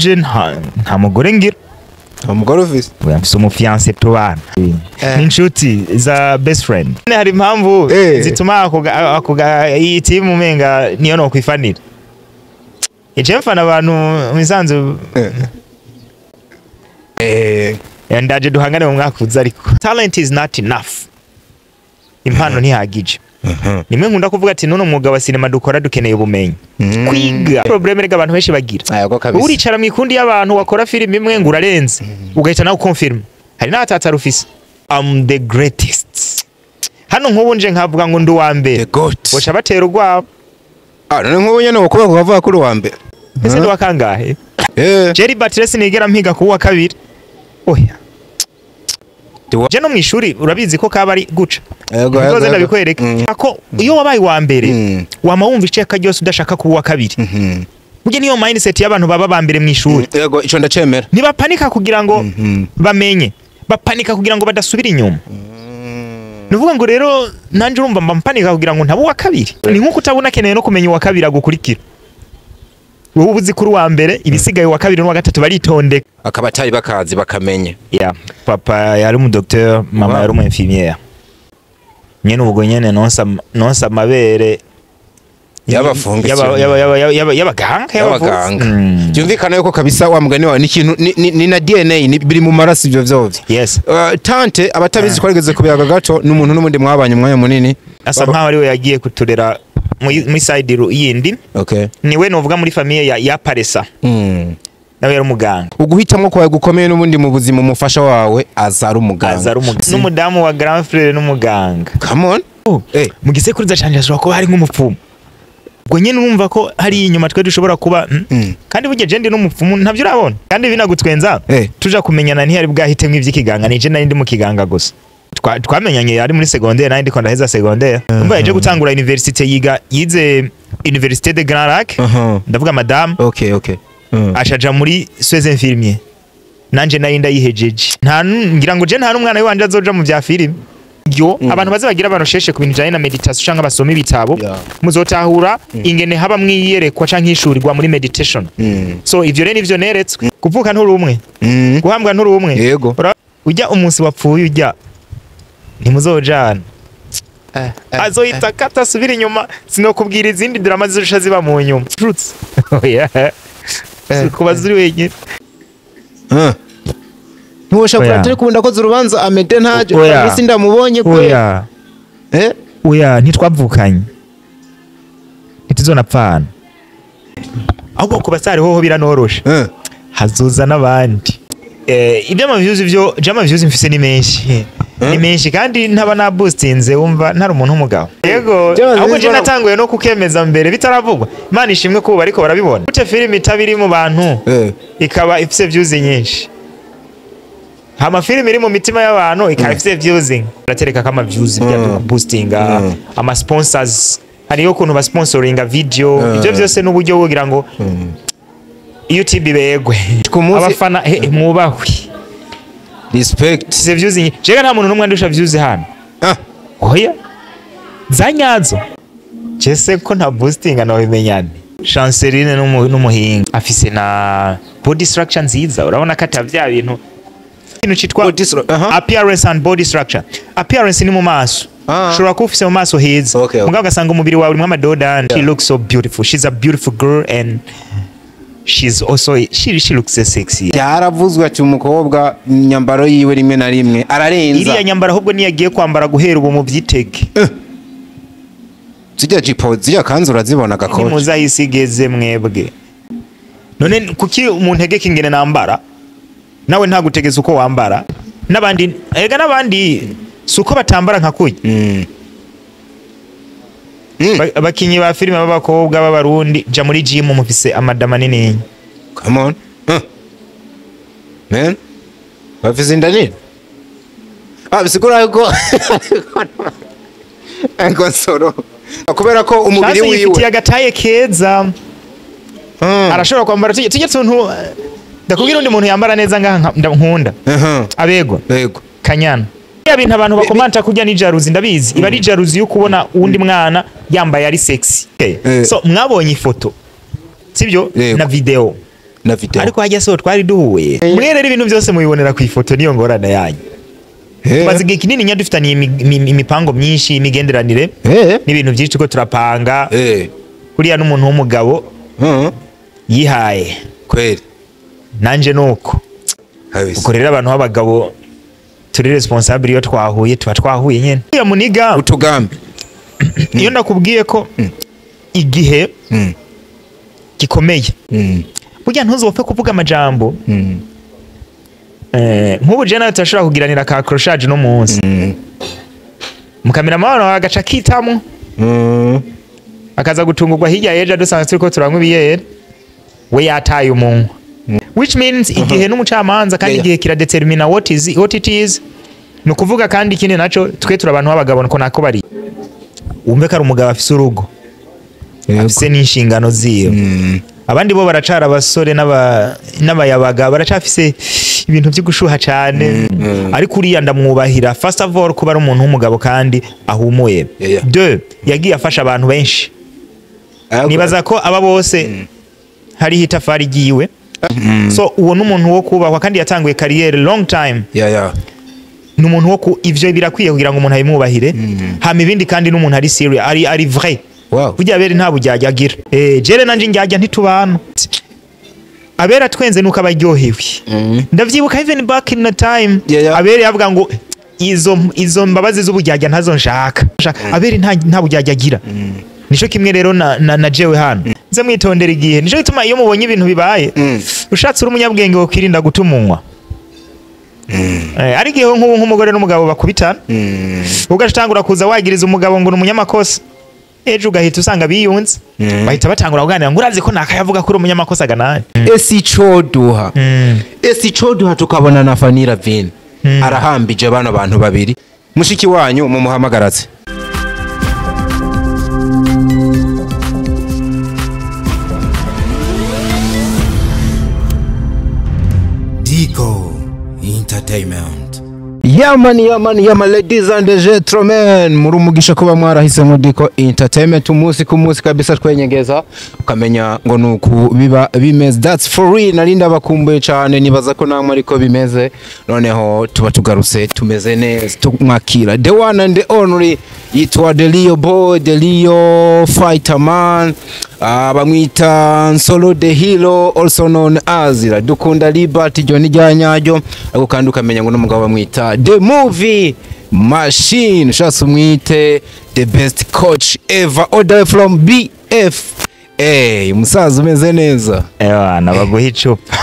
Je nta mugore ngira. Umugore ufise? Oya, mfise umufiancé tubana. Ni inshuti za best friend. Hari impamvu zituma ako iyi timu umenga niyo no kwifanira. Ije mfana abantu mu isanzu. Ndaje duhangane mu mwaka uza, ariko talent is not enough. Impano ntihagije. Nimwe nkunda kuvuga ati nuno mwuga wa sinema dukora dukeneye ubumenyi. Kwiga. Problème rega abantu benshi bagira. Ayego kabisa. Uricara mu ikundi y'abantu wakora filime imwe ngo urarenze. Ugahita nawe confirm. Hari n'abatatara ufise. I'm the greatest. Hano nk'ubu nje nkavuga ngo ndi uwa mbere. The goat. Boca batera urwabo. Ah, none nk'ubu nyene wokuba kuvuga kuri uwa mbere. Ese ndi wa kangahe? Jerry Batres nigera mpiga kuwa kabiri. Oya. Je no mwishuri urabizi ko kaba ari guca. Yego. Nzoze ndabikwereka. Ako iyo wabaye wa mbere wama wumva iceka ryose udashaka kuba uwa kabiri. Burya niyo mindset y'abantu baba ba mbere mwishuri. Yego, ico ndacemera. Ntibapanika kugira ngo bamenye. Bapanika kugira ngo badasubira inyuma. Nuvuga ngo rero nanje urumva mba mpanika kugira ngo ntabe uwa kabiri. Ni nkuko utabona akeneye no kumenya uwa kabiri agukurikira. Wowe uba uzi kuri uwa mbere, ibisigaye uwa kabiri n'uwa gatatu baritondeka. Akaba atari bakazi bakamenya. Yeah, papa yari umu docteur, mama yari umu infirmière. Nyene ubwo nyene nonsa amabere Y'abafunga y'abaganga. Y'abaganga. Byumvikana yuko kabisa wa mugani wawe ni ikintu ni na DNA, ni biri mu maraso ivyo vyovyo. Yes. Tante abatabizi twarigeze kubiyaga gato, ni umuntu n'ubundi mwabanye umwanya munini. Asa nkaho ari we yagiye kuturera muri side yindi. Niwe novuga muri famille ya Paresa. Nawe yari umuganga. Uguhitamwo kwawe gukomeye n'ubundi mu buzima, umufasha wawe aza ari umuganga. Aza ari umuganga. N'umudamu wa grand frère n'umuganga. Come on. Oh. Mu gisekuruza canje hashobora kuba hari nk'umupfumu. Ubwo nyene urumva ko hari inyuma twe dushobora kuba Kandi burya je ndi n'umupfumu, ntavyo urabona. Kandi binagutwenza. Tuja kumenyana ntiyari bwahitemwo ivy'ikiganga, nije nari ndi mu kiganga gusa. Twamenyanye yari muri secondaire, nari ndiko ndaheza secondaire. Umva yaje gutangura université, yiga yize Université de Grands Lacs. Ndavuga madame. Okay. Ashaja muri soins infirmiers. Nanje nari ndayihejeje. Nta ngira ngo je nta n'umwana wanje azoja mu vya filime. Yo abantu baze bagira abantu sheshe ku bintu bijanye na meditation canke basoma ibitabo, muzotahura ingene haba mwiyerekwa canke ishurirwa muri meditation. So ivyo rero nivyo neretswe. Kuvuka nturi umwe, guhambwa nturi umwe. Ujya umunsi wapfuye ujya ntimuzojana. Azohita akata asubira inyuma, sinokubwira izindi drama zizosha ziba mu nyuma. Truths. Oya. Kubaza uri wenyine. Ntiwoshobora Oya. turi kubunda koze urubanza Amede ntaje. Oya. Fabrice ndamubonye kwe. Oya. Oya, ntitwavukanye. Ntituzonapfana. Ahubwo ku basare hoho biranoroshe. Hazoza n'abandi. Iby'ama views byo, j'ama views mfise ni menshi. Ni menshi kandi ntaba na boostinze, wumva ntari umuntu w'umugabo. Yego, By'ama ahubwo views je natanguye no kukemeza mbere bitaravugwa. Imana ishimwe ko ubu ariko barabibona. Gute filime itabiri mu bantu ikaba ifise views nyinshi? Hama filime iri mu mitima y'abantu ikaba ifise views. Baratereka kama views bya boostinga ama sponsors, hariyo ukuntu basponsoringa video. Ibyo byose n'uburyo kugira ngo YouTube ibegwe. Ku munsi Abafana mwubahwe. Respect. Ifise views nyinshi. Jega nta muntu n'umwe andusha views hano. Oya, zanyazo jese ko nta boostinga nabimenyane. Chanceline n'umuhinga afise na body structure nziza, urabona ko atavya bintu ikintu citwa appearance and body structure. Appearance ni mu maso. Ushobora kuba ufise mu maso heza, mugabo ugasanga umubiri wawe urimwo amadodani. She looks so beautiful, she's a beautiful girl and she's also she looks so sexy. Byaravuzwe ati umukobwa imyambaro yiwe rimwe na rimwe ararenza. Iriya nyambaro ahubwo niyo agiye kwambara guhera ubu, mu byitege. Zijya jipo, zijya kanzu, urazibona gakoje. Ntimuzayisigeze mwebwe. None kuki umuntu egeka ingene nambara, nawe ntagutegeza uko wambara? N'abandi ega n'abandi si uko batambara nka kurya. Abakinyi ba filime b'abakobwa b'Abarundi, ja muri gym, mufise amada manini. Come on. Man. Bafise inda nini? Ah, bisigura yuko Ngo nsoro. Kubera ko umubiri Chance wiwe yifitiye agataye keza. Arashobora kwambara tujye tuntu ndakubwira undi muntu yambara neza ngaha nkunda. Abego. Kanyana. Ya bintu abantu bakomanta kurya ni jalousie, ndabizi. Iba ari jalousie yo kubona uwundi mwana yambaye ari sexy. Okay. Eh. So mwabonye ifoto. Sibyo? Yego. Na video. Na video. Ariko hajya so twari duhuye. Mwe rero ibintu byose mubibonera ku ifoto, niyo ngorane yanyu. Tumaze igihe kinini nya dufitaniye imipango myinshi, imigenderanire n'ibintu byinshi ko turapanga. Kuriya n'umuntu w'umugabo yihaye. Kweli. Nanje nuko. Kabisa. Ubwo rero abantu b'abagabo turi responsable, iyo twahuye tuba twahuye nyene. Uriya muniga utugambi. Iyo ndakubwiye ko igihe gikomeye, burya ntuzopfe kuvuga amajambo. Nk'ubu je nawe turashobora kugiranira ka accrochage no munsi, mukameramani wawe agaca akitamwo, akaza gutungurwa hirya y'ejo dusanzwe turiko turanywa ibiyeri, we yataye umunwa, which means igihe n'umucamanza kandi igihe kiradetermina what is what it is. Ni ukuvuga kandi ikindi naco, twe turi abantu b'abagabo, niko nako bari wumve ko ari umugabo afise urugo, afise n'inshingano ziwe. Abandi bo baracara abasore n'abayabaga, baracafise ibintu byo gushuha cyane. Ariko uriya ndamwubahira, first of all kuba ari umuntu w'umugabo kandi ahumuye. Deux, yagiye afasha abantu benshi. Nibaza ko aba bose hariho itafari ryiwe. So uwo n'umuntu wo kubahwa kandi yatanguye carrière long time. Ni umuntu wo ku ivyo birakwiye kugira ngo umuntu abimwubahire. Hama ibindi kandi n'umuntu ari serious, ari vrai. Burya Abere nta bujyajya agira. Jere nanje njyajya ntitubana. Abera twenze nuko abaryohewe. Ndavyibuka even back in the time, Abere yavuga ngo izo mbabazi z'ubujyajya ntazo nshaka. Abere nta bujyajya agira. Nico kimwe rero na jewe hano. Nze mwitondera igihe. Nico gituma iyo mubonye ibintu bibaye, ushatse uri umunyabwenge wo kwirinda guta umunwa. Ariko iyo nk'ubu nk'umugore n'umugabo bakubitana, ugatangura kuza wagiriza umugabo ngo ni umunyamakosa, ejo ugahita usanga biyunze, bahita batangura kuganira ngo urazi ko nakayavuga ko uri umunyamakosa ganani. Ese icoduha, ese icoduha tukabona na Fanny Lavine arahambije bano bantu babiri, mushiki wanyu mumuhamagaratse. Dico Entertainment. Yamani, yamani, yama, ladies and gentlemen, muri umugisha kuba mwarahisemo Dico Entertainment umunsi ku munsi kabisa, twenyegeza ukamenya ngo nuku biba bimeze. That's for real. Narinda bakumbuye cyane, nibaza ko namwe ariko bimeze. Noneho tuba tugarutse tumeze neza, tumwakira the one and the only, yitwa The Leo Boy, The Leo Fighter Man, bamwita Nsolo the Hero, also known as Iradukunda Liberty John Ryanyayo. Ariko kandi ukamenya ngo n'umugabo bamwita The Movie Machine, ushatse umwite the best coach ever, all the way from BFA. Umusaza umeze neza. Ewa, nabaguha icupa.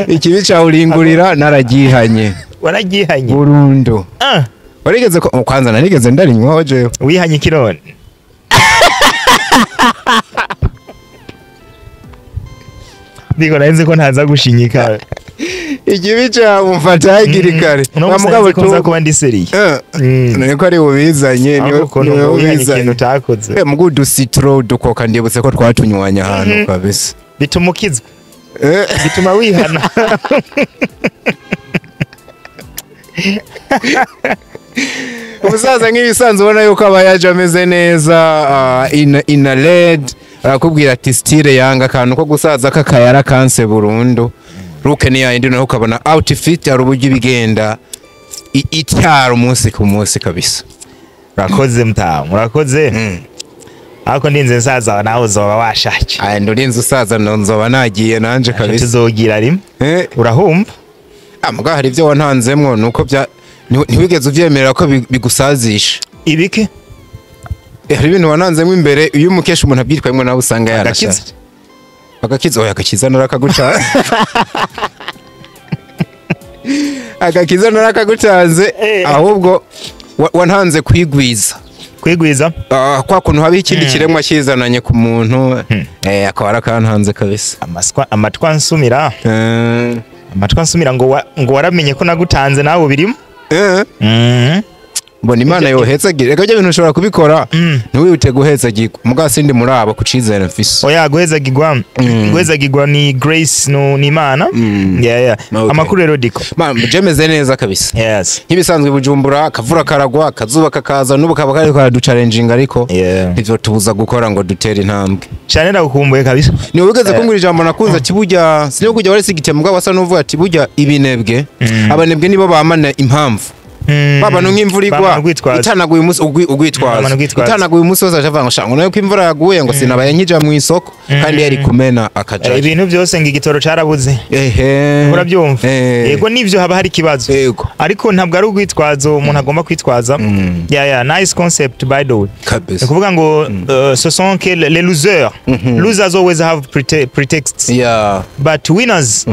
Ikibi cawuringurira naragihanye. Waragihanye? Burundu. Warigeze ko kwanza narigeze ndarinywaho jewe. Wihanye ikirone. Ndiko narinzi ko ntaza gushinyika. Ikibi camufata hakiri kare. Uno Wa musi mugabo narinzi ko nza tu kuba ndi seriye. Niko ari ubizanye, Ahubwo ukuntu niwe wihanye ubizanye. ikintu utakoze. Mugu dusitro dukoka, ndibutse ko twatunywanya ahantu kabisa. Bituma ukizwa. Bituma wihana. Umusaza nk'ibisanzwe ubona yuko aba yaje ameze neza, in a red, arakubwira ati style yanga akantu ko gusaza kakayara kanse burundu. Ruke ni yindi, naho ukabona outfit ari uburyo ibigenda ityara umunsi ku munsi kabisa. Urakoze mtamu, urakoze. Ariko ndinze nsaza nawe uzoba washaje. Aya, ndurinze usaza nzoba nagiye nanje kabisa. Tuzogira rimwe. Urahumva? Muga hari ibyo wantanzemwo nuko bya ntiwigeze uvyemerera ko bigusazisha. Ibiki? Hari ibintu wananzemwo imbere, iyo umukesha umuntu abyitwayemwo nawe usanga Agakiza? yarashaje. Agakiza, oya, agakiza narakaguca. Agakiza narakagucanze, ahubwo wantanze kwigwiza. Kwigwiza? Kwa kuntu haba ikindi kiremwa kizananye ku muntu, akaba arakantanze kabisa. Amaswa, amatwa nsumira. Amatwa nsumira ngo ngo waramenye ko nagutanze nawe birimo. Mbona Imana yohetsagira. Reka ibyo bintu ushobora kubikora ntiwihute guhetsagirwa, mugabo sindi muri abo ku cizere mfise. Oya, guhezagirwa ni grace, no ni Imana. Yeah. Okay. Amakuru rero, Diko? Ma jemeze neza kabisa. Yes. Nk'ibisanzwe i Bujumbura akavura karagwa, akazuba kakaza, n'ubu kaba kariko karaducalenjinga, ariko Yeah. ntivyo gukora ngo dutere intambwe. Cyane, ndagukumbuye kabisa. Ni wigeze kumbwira ijambo nakunze, ati burya siniyo kujya wari mugabo wasa n'uvuga ati burya ibinebwe, abanebwe nibo bamana impamvu. Baba no nk'imvura igwa Bamana urwitwazo. itanaguye umunsi ugwitwazo. Bamana urwitwazo. Itanaguye umunsi wose acavuga ngo sha, ngo nayo ko imvura yaguye, ngo sinabaye nkija mu isoko, kandi yari kumena akajayo. Ibintu byose ngo igitoro carabuze. Urabyumva? Eh. Yego, nivyo, haba hari ikibazo. Ariko ntabwo ari urwitwazo umuntu agomba kwitwaza. Yeah, nice concept, by the way. Kabisa. Ni ukuvuga ngo ce sont que les losers. Losers always have pretexts. But winners,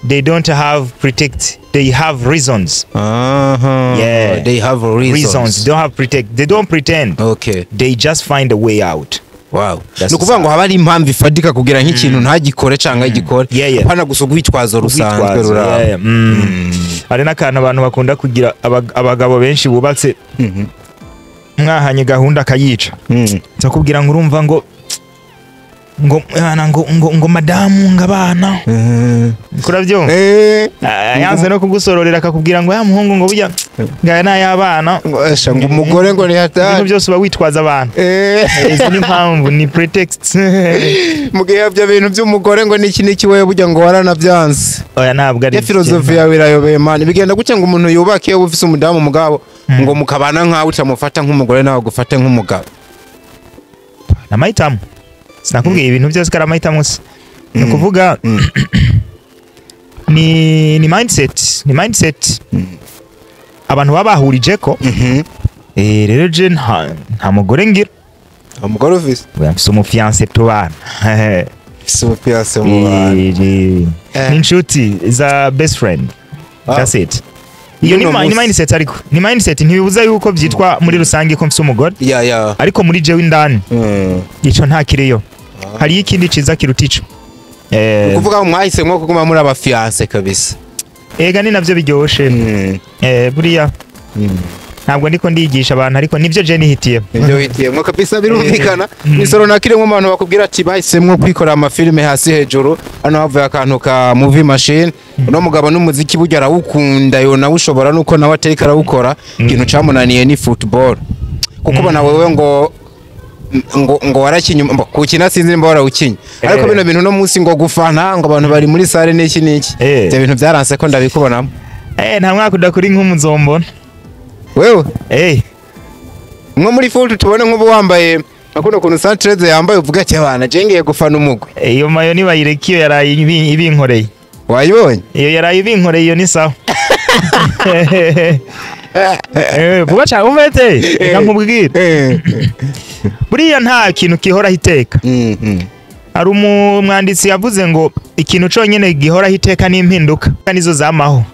they don't have pretext. They have reasons. Yeah. They have reasons. Reasons. They don't have pretext. They don't pretend. They just find a way out. Wow. That's Ni ukuvuga ngo haba hari impamvu ifatika kugira nk'ikintu ntagikore cyangwa agikore. Yeah. Apana gusa urwitwazo rusanzwe Urwitwazo, ruraba. yeah. Hari n'akantu abantu bakunda kugira, abagabo benshi bubatse, mwahanye gahunda akayica. Nzakubwira ngo urumva ngo mwana, ngo madamu, ngo abana. Kurabyumva? Eh. Ah, yanze no kugusororera, akakubwira ngo ya muhungu, ngo burya ngaya n'ay'abana. Ngo esha, ngo umugore ngo ni Ibintu hatari. byose uba witwaza abantu. Izo ni impamvu, ni pretext. Mu gihe ibyo bintu by'umugore ngo niki niki, wewe burya ngo waranabyanze. Oya, ntabwo ari Ya filozofi yawe irayobeye, man. Bigenda gutya ngo umuntu yubake, iyo ufise umudamu mugabo ngo mukabana nkawe utamufata nk'umugore nawe agufate nk'umugabo. Amahitamo, sinakubwiye ibintu byose ko ari amahitamo se? Ni ukuvuga ni mindset abantu baba bahurije ko. Rero je nta mugore ngira. Umugore ufise? Oya, mfise umufiancé tubana. Ufise umufiancé mu bantu. Ni inshuti za best friend. That's it. Iyo ni N'uno ni munsi. mindset, ariko ni mindset, ntibibuza yuko byitwa muri rusange ko mfise umugore. Ariko muri jewe indani ico nta kiriyo, hariyo ikindi ciza kiruta ico. Kuvuga ngo mwahisemo kuguma muri abafiancé kabisa. Ega ni navyo biryoshe. Buriya ntabwo ndiko ndigisha abantu, ariko nivyo je nihitiye. Ibyo witiyemo kabisa birumvikana. Nisoro nakirimo abantu bakubwira ati bahisemwo kwikorera amafilime hasi hejuru. Hano havuye akantu ka movie machine. Uno mugabo n'umuziki burya arawukunda, yo nawe ushobora nuko nawe atariko arawukora. Ikintu camunaniye ni football, kuko ubona wewe ngo warakinye kukina, sinzi nimba warawukinye, ariko bino bintu no munsi ngo gufana, ngo abantu bari muri salle n'iki n'iki, ibyo bintu byaranse ko ndabikubonamo. Nta mwaka udakuri nk'umuzombona. Wewe nko muri foot tubone nk'ubu wambaye akuno kuntu Santreze yambaye, uvuga ati abana je ngiye gufana umugwi. Iyo mayo nibayireka, iyo yaraye ibinkoreye. Wayibonye? Iyo yaraye ibinkoreye, iyo ni sawa. Vuba cyane umvete, reka nkubwire. Buriya nta kintu kihoraho iteka. Hari umwanditsi yavuze ngo ikintu conyene gihoraho iteka ni impinduka, nizo zamaho,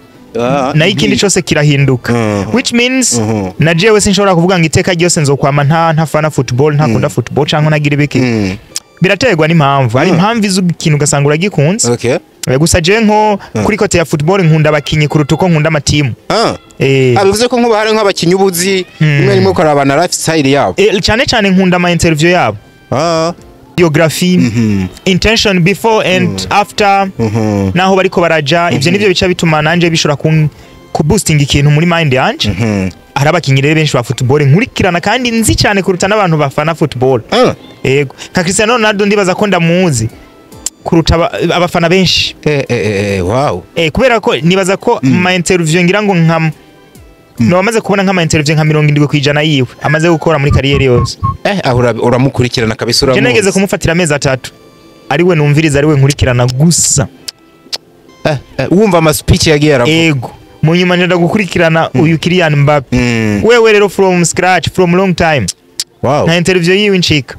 nayo ikindi cyose kirahinduka, which means na jewe sinshobora kuvuga ngo iteka ryose nzokwama nta ntafana football, ntakunda football cyangwa ntagira ibiki. Biraterwa n'impamvu. Hari impamvu izo ikintu ugasanga uragikunze. Gusa je nko kuri côté ya football nkunda abakinyi kuruta uko nkunda amatimu. Ah, bivuze ko nk'ubu hari nk'abakinyi ubuzi rimwe rimwe ukaraba na lifestyle yabo. Cyane cyane nkunda ama interview yabo, biography, intention before and after, naho bariko baraja. Ivyo nivyo bica bituma nanje bishobora ku boosting ikintu muri mind yanje. Hari abakinyi rero benshi ba football nkurikirana kandi nzi cyane kuruta n'abantu bafana football. Yego, nka Cristiano Ronaldo ndibaza ko ndamuzi kuruta abafana benshi. Wow. Kubera ko nibaza ko ma interview ngira ngo nka no amaze kubona nk'ama interview nka 70% yiwe amaze gukora muri carrière yose. Aho uramukurikirana kabisa. Je nageze Uramuzi. kumufatira amezi 3 ari we numviriza, ari we nkurikirana gusa. Wumva ama speech yagiye aravuga. Ego, mu nyuma njya gukurikirana uyu Kylian Mbappe. Wewe rero from scratch, from long time, nta interview yiwe incika.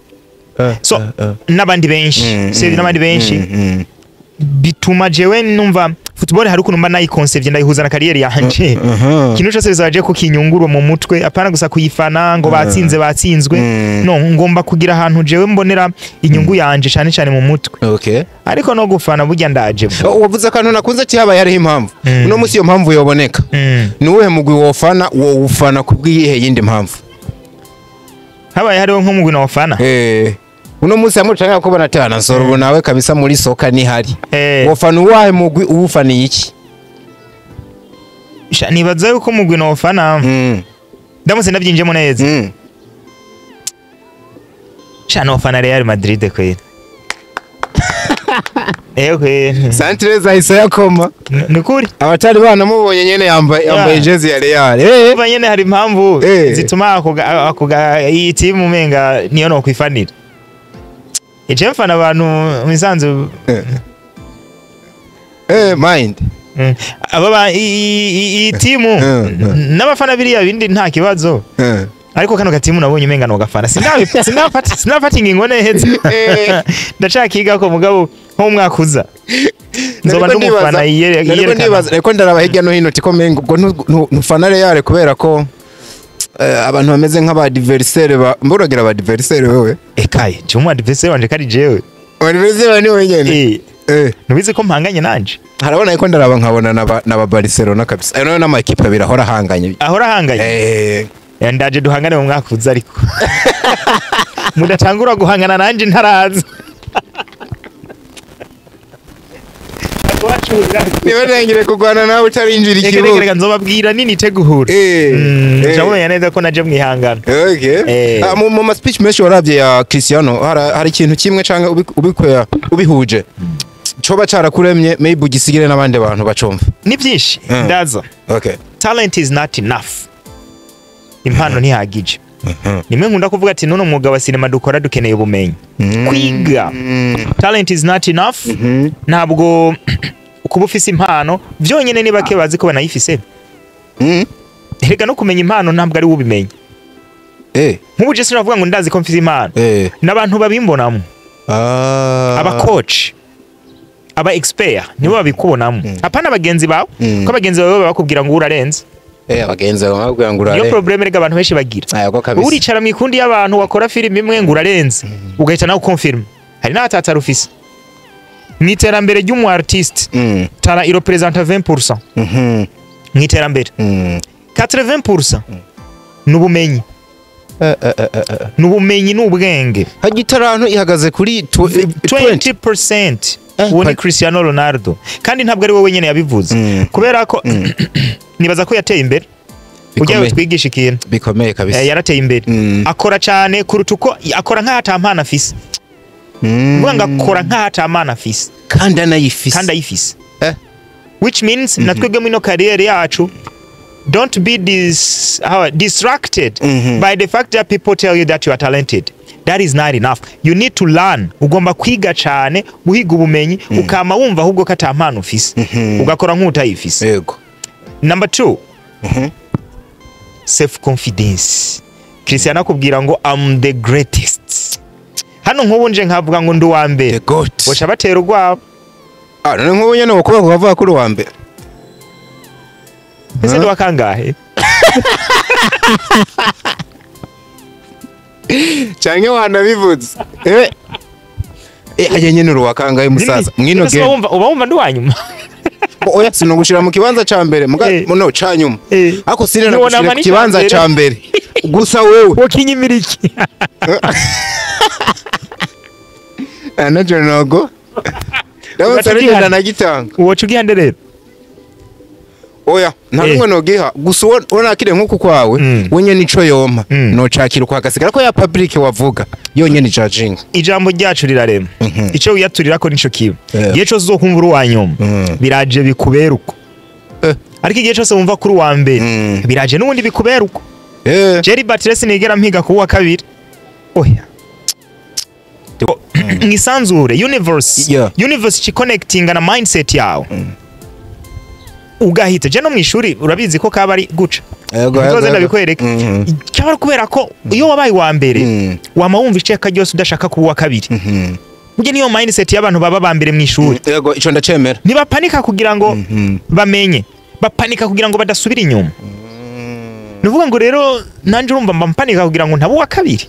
So n'abandi benshi, si n'abandi benshi, bituma jewe numva football. Football hari ukuntu mba nayikonsevye, ndayihuza na carrière yanje. Ikintu cyose bizaje ko kinyungurwa mu mutwe, apana gusa kuyifana ngo batsinze, batsinzwe. No ngomba kugira ahantu jewe mbonera inyungu yanje cyane cyane mu mutwe. Ariko no gufana burya ndaje. Oh, wavuze akantu nakunze ati habaye hariho impamvu. Uno munsi iyo mpamvu yoboneka, ni uwuhe mugwi wofana, wowufana kubw'iyihe yindi mpamvu? Habaye hariho nk'umugwi wofana? Eh, uno munsi hamwe ucanka ko banatana nsoro, ubu nawe kabisa muri soka nihari, wofana uwahe mugwi, uwufaniye iki? Sha, nibaza yuko umugwi wofana ndamutse ndabyinjemo neza, sha, nofana Real Madrid kweli. Eh, kweli. Santrez ahise yakoma. Ni kuri. Abatari banamubonye nyene yambaye jezi ya Real. Kuba nyene hari impamvu zituma ako iyi timu umenga niyo no kwifanira. Ije mfana abantu mu isanzu. Mind. Aba iyi timu n'abafana biriya bindi nta kibazo. Ariko kano gatimu nabonye umenga no gafana, sinafata ingingo neza. Ndacakiga ko mugabo nko mu mwaka uza nzoba Nariko ndumufana nariko yiyerekana. Nariko ndaraba hirya no hino tiko menga ubwo ntufana Real kubera ko abantu bameze nk'aba adversaire ba mburagira aba adversaire wewe. Ekaye, je umu adversaire wanje kari jewe. Adversaire ni wewe nyene? Eh. Nubizi ko mpanganye nanje. Harabona ko ndaraba nkabona n'aba Barcelona kabisa, ayo nayo n'amakipe abiri ahora ahanganye. Ahora ahanganye. Ndaje duhangane mu mwaka uza, ariko mudatangura guhangana nanje ntaraza. Niba ntangire kurwana nawe utarinjira Reka reka. ikibuga. Reka nzobabwira nini teguhura. Menya neza ko naje mwihangana. Ah, mu ma speech menshi waravye ya Cristiano, hari ikintu kimwe canke ubikweya ubihuje coba carakuremye, maybe ugisigire n'abandi bantu bacumva? Ni byinshi. Ndaza. Talent is not enough, impano ntihagije. Nimwe nkunda kuvuga ati nuno mwuga wa sinema dukora dukeneye ubumenyi, kwiga. Talent is not enough. Ntabwo kuba ufise impano byonyine, ni bake bazi ko banayifise. Erega no kumenya impano ntabwo ari wowe ubimenya. Nk'ubu je sinavuga ngo ndazi ko mfise impano. N'abantu babimbonamo, aba coach, aba expert nibo babikubonamo, apana bagenzi bawe, ko bagenzi bawe baba bakubwira ngo urarenze. Abagenzi bawe bakubwira ngo Niyo urare. problème rega abantu benshi bagira. Ayo kabisa. Uricara mu ikundi y'abantu wakora filime imwe ngo urarenze, ugahita nawe ukonfirma hari n'abatatara ufise. Mu iterambere ry'umu artiste, talent irepresenta 20% mu iterambere. 80% ni ubumenyi. Ni ubumenyi n'ubwenge. Hajya itarantu ihagaze kuri 20. 20%. Uwo ni Cristiano Ronaldo, kandi ntabwo ari we wenyine yabivuze, kubera ko nibaza ko yateye imbere ugiye Bikomeye. twigisha ikintu. Bikomeye kabisa. Yarateye imbere. Akora cyane kuruta uko akora nk'aho ata mpano afise. Kuvuga ngo akora nk'aho ata mpano afise kandi anayifise. Kandi ayifise. Which means na twebwe muri ino carrière yacu, don't be distracted by the fact that people tell you that you are talented. That is not enough. You need to learn. Ugomba kwiga cyane, guhiga ubumenyi, ukama wumva ahubwo ko ata mpano ufise, ugakora nk'utayifise. Number two, self confidence. Cristiano akubwira ngo "I'm the greatest." Hano nk'ubu nje nkavuga ngo ndi uwa mbere, The goat. boca batera urwabo. Ah, none nk'ubu nyene wokuba kubavuga kuri uwa mbere. Ese ndi wa kangahe? Canke wanabivuze. Hajya nyene uri uwa kangahe, musaza, mwino Ese uba game? wumva ndi uwa nyuma? Oya, sinogushira mu kibanza ca mbere muga no ca nyuma. Ariko sinena Ntiwona gushira ku mani ca kibanza mbere. ca mbere gusa wewe. Wokinyimira iki? Najo nogo ndabona Ugaca arigenda ugihana. nagitanga. Woca ugihande rero. Oya, nta numwe nogiha, gusa uwo nakire nk'uku kwawe, we nyene ico yompa, nocakira uko hagasigara ko ya public wavuga yonyene judging. Ijambo ryacu rirarema. Icyo wiyaturirako nico kiba. Igihe cyose uzokumva uri uwa nyuma, biraje bikubera uko. Ariko igihe cyose wumva kuri uwa mbere, biraje n'ubundi bikubera uko. Jerry Batres nigera mpiga kuwa kabiri, oya. Mwisanzure universe, universe connecting na mindset yawe, ugahita je no mu ishuri urabizi ko kaba ari guca. Yego. Nzoze ndabikwereka. Cyaba ari kubera ko iyo wabaye uwa mbere, wama wumva iceka ryose udashaka kuba uwa kabiri. Burya niyo mindset y'abantu baba ba mbere mu ishuri. Yego, ico ndacemera. Ntibapanika kugira ngo bamenye, bapanika kugira ngo badasubira inyuma. Nuvuga ngo rero nanje urumva mba mpanika kugira ngo ntabe uwa kabiri.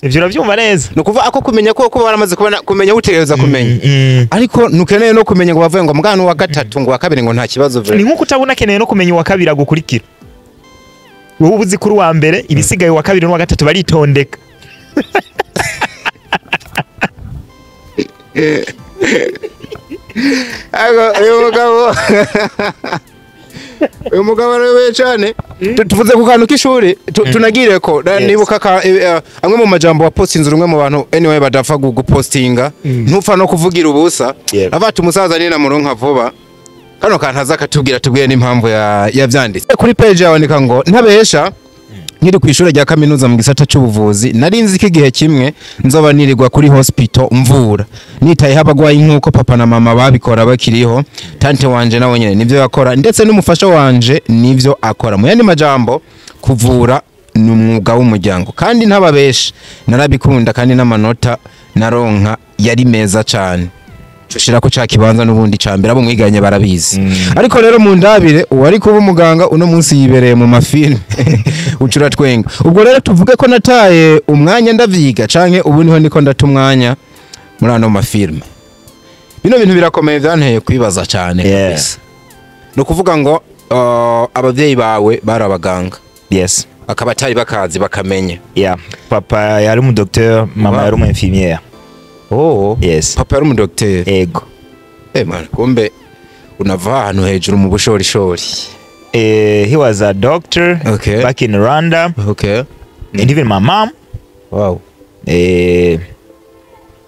Ivyo uravyumva neza. Ni ukuvuga ako kumenya ko baramaze kubona, kumenya utegereza kumenya, ariko ntukeneye no kumenya ngo bavuye ngo mugana uwa gatatu, ngo uwa kabiri, ngo nta kibazo. Ni Vre nkuko utabona akeneye no kumenya uwa kabiri agukurikira. Wowe uba uzi kuri uwa mbere, ibisigaye uwa kabiri n'uwa gatatu baritondeka. Ariko uyu mugabo arayoboye cyane. Tuvuze ku kantu k'ishuri, tunagire ko nibuka amwe mu majambo wa postinze, umwe mu bantu anyway badapfa gupostinga, ntupfa no kuvugira ubusa. Avata umusaza ni na muronka vuba kano kantu aza akatubwira, tubwire n'impamvu yavyanditse kuri page yawe. Andika ngo: "Ntabesha, nkiri ku ishuri rya kaminuza mu gisata c'ubuvuzi, nari nzi ko igihe kimwe nzoba nirirwa kuri hospital mvura, nitayeho abagwayi nk'uko papa na mama babikora bakiriho. Tante wanje nawe nyene nivyo yakora, ndetse n'umufasha wanje nivyo akora. Mu yandi majambo, kuvura ni umwuga w'umuryango. Kandi ntababesha, narabikunda, kandi n'amanota naronka yari meza cane." Ushira ko ca kibanza n'ubundi ca mbere abo mwiganye barabizi. Ariko rero mu ndabire, uwari kuba umuganga uno munsi yibereye mu mafilme ucura twenga. Ubwo rero tuvuge ko nataye umwanya ndavyiga, canke ubu niho niko ndata umwanya muri ano mafilme? Bino bintu birakomeye, vyanteye kwibaza cane kabisa. Ni ukuvuga ngo abavyeyi bawe bari abaganga? Yes. Akaba atari bakazi bakamenya? Yeah, papa yari umu docteur, mama yari umu infirmière. Oh. Yes. Papa yari umudocteur? Ego. Eh man, kumbe unava ahantu hejuru mu bushorishori. He was a doctor back in Rwanda and even my mom.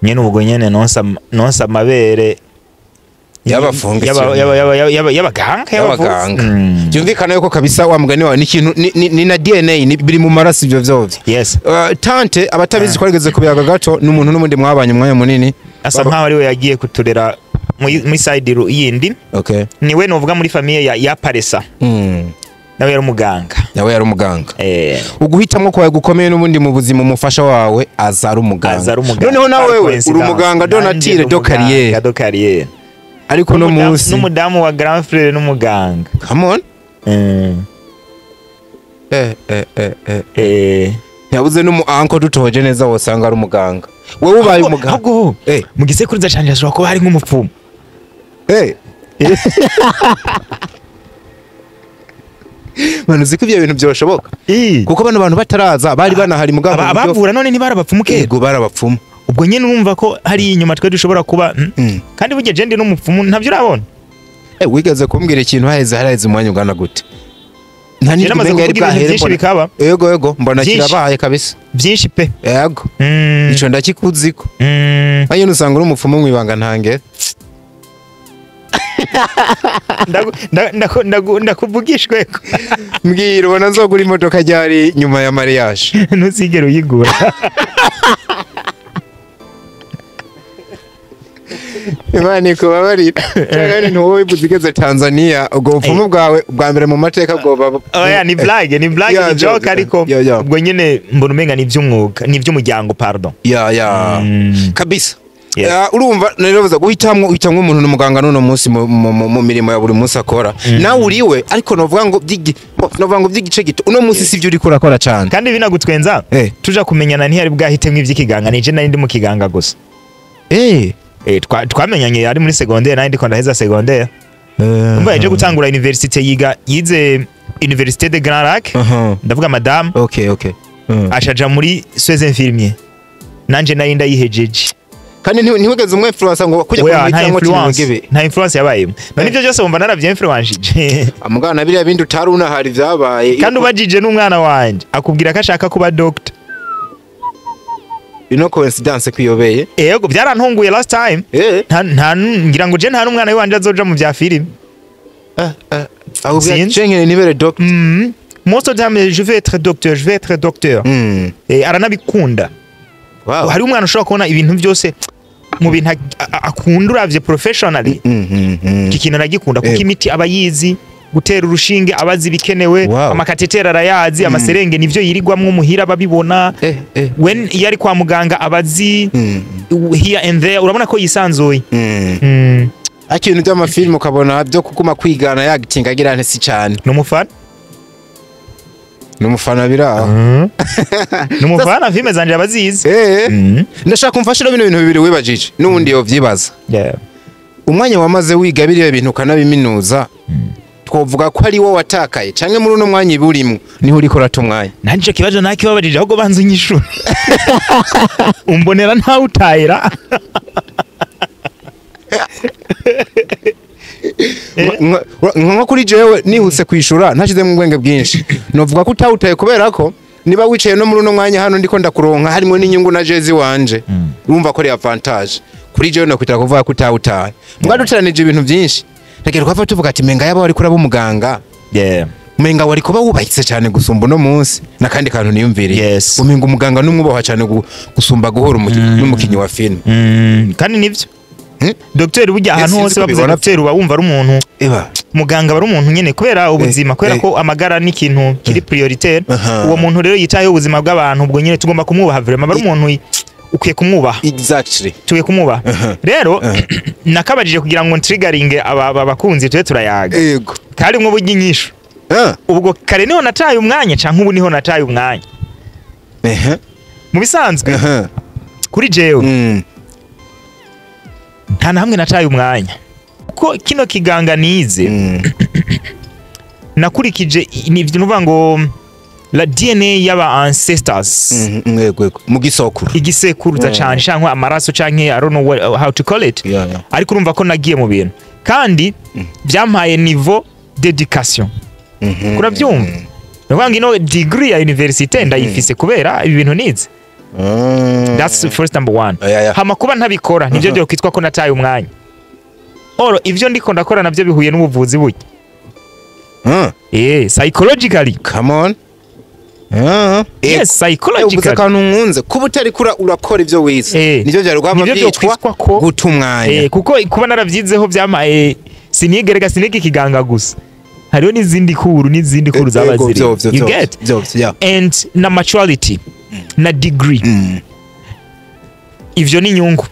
Nyene ubwo nyene nonsa amabere Y'abafunga y'abaganga, y'abavuzi. Y'abaganga. Byumvikana yuko kabisa wa mugani wawe ni ikintu ni na DNA, ni biri mu maraso ivyo vyovyo. Yes. Tante abatabizi, twarigeze kubiyaga gato, ni umuntu n'ubundi mwabanye umwanya munini. Asa nkaho ariwe yagiye kuturera muri side yindi. Niwe novuga muri famille ya Paresa. Nawe yari umuganga. Nawe yari umuganga. Eh. Uguhitamwo kwawe gukomeye n'ubundi mu buzima, umufasha wawe aza ari umuganga. Aza ari umuganga. Noneho nawe Par wewe uri coincidence. umuganga Nanje de nature ndi de umuganga carrière. De carrière. Ariko no munsi N'umudamu wa grand frère n'umuganga. Come on. Eh eh eh eh. Ntiyabuze n'umu uncle, dutoje neza wosanga ari umuganga. Wewe ubaye umuganga. Ahubwo mu gisekuruza canje hashobora kuba hari nk'umupfumu. Eh. Manu, uzi ko ivyo bintu byoshoboka? Kuko bano bantu bataraza bari banahari mugabo Abavura none ntibari abapfumu kera? Yego, bari abapfumu. Ubwo nyene urumva ko hari inyuma twe dushobora kuba, Kandi burya je ndi n'umupfumu, ntavyo urabona. Eh, wigeze kumbwira ikintu haheze haraheze umwanya ungana gute? Nta Je n'ijwi namaze umenga yari kuvuga ibintu bwahere byinshi mbona. bikaba. Yego, mbona Byinshi. kirabaye kabisa. Byinshi pe. Yego. Ico ndakikuziko. Ayo usanga uri umupfumu mwibanga ntange. Ndakuvugishwe. Mbwira, ubona nzogura imodoka ryari nyuma ya mariage? Ntuzigere uyigura. Imana ikubabarira. Cyangwa ntuwowe wibuze igeze Tanzania, ubwo bupfumu bwawe bwa mbere mu mateka bwoba Oya, ni blague, ni blague, ni joke, ariko ubwo nyene mbona umenga ni iby'umwuga, ni iby'umuryango, pardon. Ya. Kabisa. Yes. Urumva naribaza guhitamwo, uhitamwo umuntu n'umuganga n'uno munsi mu mirimo ya buri munsi akora, nawe uriwe, ariko novuga ngo novuga ngo by'igice gito uno munsi sivyo uriko urakora cane. Kandi binagutwenza, tuja kumenyana ntiyari bwahitemwo iby'ikiganga, nije nari ndi mu kiganga gusa. Twamenyanye ari muri secondaire, nari ndiko ndaheza secondaire. Umva, yaje gutangura université, yiga, yize Université de Grands Lacs. Ndavuga madame. Okay. Ashaja muri soins infirmiers, nanje nari ndayihejeje. Kandi ntiwigeze umwe influence ngo kujya Oya, nta kumwitamwo influence kintu. Nta influence yabayemo. None ibyo byose wumva naravyinfluencije? Amugana na biriya bindi utari unahari vyabaye. Kandi ubajije n'umwana wanje akubwira ko ashaka kuba doctor. Ino coincidence kwiyobeye. Ego, byarantunguye last time. Nta ngira ngo je nta n'umwana wanje azoja mu vya filime. Aho Sinzi. byacenkene nibere doctor. Most of the time, je vais être docteur, je vais être docteur. Aranabikunda. Hari umwana ushobora kubona ibintu byose mu bintu akunda, uravye professionally, iki kintu aragikunda kuko imiti aba yizi. Gutera urushinge abazi ibikenewe. Ama cathéter arayazi, amaseringue nivyo yirigwamwo muhira babibona. When iyo ari kwa muganga abazi here and there, urabona ko yisanzuye. Ariko ibintu by'amafilmu ukabona byo kuguma kwigana yagitinga agira ntisi cyane. Ni umufana. Ni umufana biraho. Ni umufana, filime zanje abazizi. Ndashaka kumfashira bino bintu bibiri wibajije n'ubundi yovyibaza. Umwanya wamaze wiga biriya bintu ukanabiminuza, twovuga ko ari wo watakaye canke muri uno mwanya iburimwo niho uriko urata umwanya? Nanje ico kibazo nakibabajije, ahubwo banza unyishure, umbonera ntawe utayira. Nko kuri jewe nihuse kwishura ntashizemo ubwenge bwinshi, novuga ko utawutaye kubera ko niba wicaye no muri uno mwanya hano ndiko ndakuronka harimo n'inyungu na jezi wanje, urumva ko ari avantage kuri jewe no kwitara kuvuga ko utawutaye. Mbwa duteranije ibintu byinshi, reka twava tuvuga ati menga yaba wari kuraba umuganga, umenga wari kuba wubahitse cyane gusumba uno munsi. N'akandi kantu niyumviriye, umenga umuganga n'umwubaha cyane gusumba guhura n'umukinyi wa filime. Kandi nivyo. Hmm? Dogiteri burya ahantu Sinzi hose ko bavuze bibona. dogiteri uba wumva ari umuntu, eba muganga aba ari umuntu nyene kubera ubuzima, kubera ko amagara ni ikintu kiri prioritaire. Uwo muntu rero yitayeho ubuzima bw'abantu, ubwo nyene tugomba kumwubaha vraiment, aba ari umuntu ukwiye kumwubaha. Tugiye kumwubaha. Rero nakabajije kugira ngo ntrigaringe aba bakunzi tube turayaga karimwo burya inyishu. Ubwo kare niho nataye umwanya canke ubu niho nataye umwanya? Mu bisanzwe, kuri jewe, nta na hamwe nataye umwanya, kuko kino kiganga nize, nakurikije ni nuvuga ngo la DNA y'aba ancestors. Yego, mu gisokuru. Igisekuruza canje canke amaraso canke I don't know how to call it. Ariko urumva ko nagiye mu bintu kandi byampaye niveau d'éducation. Kurabyumva, ni ukuvuga ngo ino degree ya université ndayifise kubera ibi bintu nize. That's the first, number one. Hama kuba ntabikora nivyo byo kwitwa ko nataye umwanya. Oro ivyo ndiko ndakora navyo bihuye n'ubuvuzi burya. Psychologically. Come on. Yes. Uvuze Psychologically. akantu nkunze, kuba utari kura urakora ivyo wize, nivyo byari guhava Nivyo byitwa vyokwitwa ko guta umwanya. Kuko kuba naravyizeho byamaye sinigerega siniga ikiganga gusa, hariho n'izindi cours, n'izindi cours zaba ziri, you get? Vyo, yeah. And na maturity na degree, ivyo ni inyungu.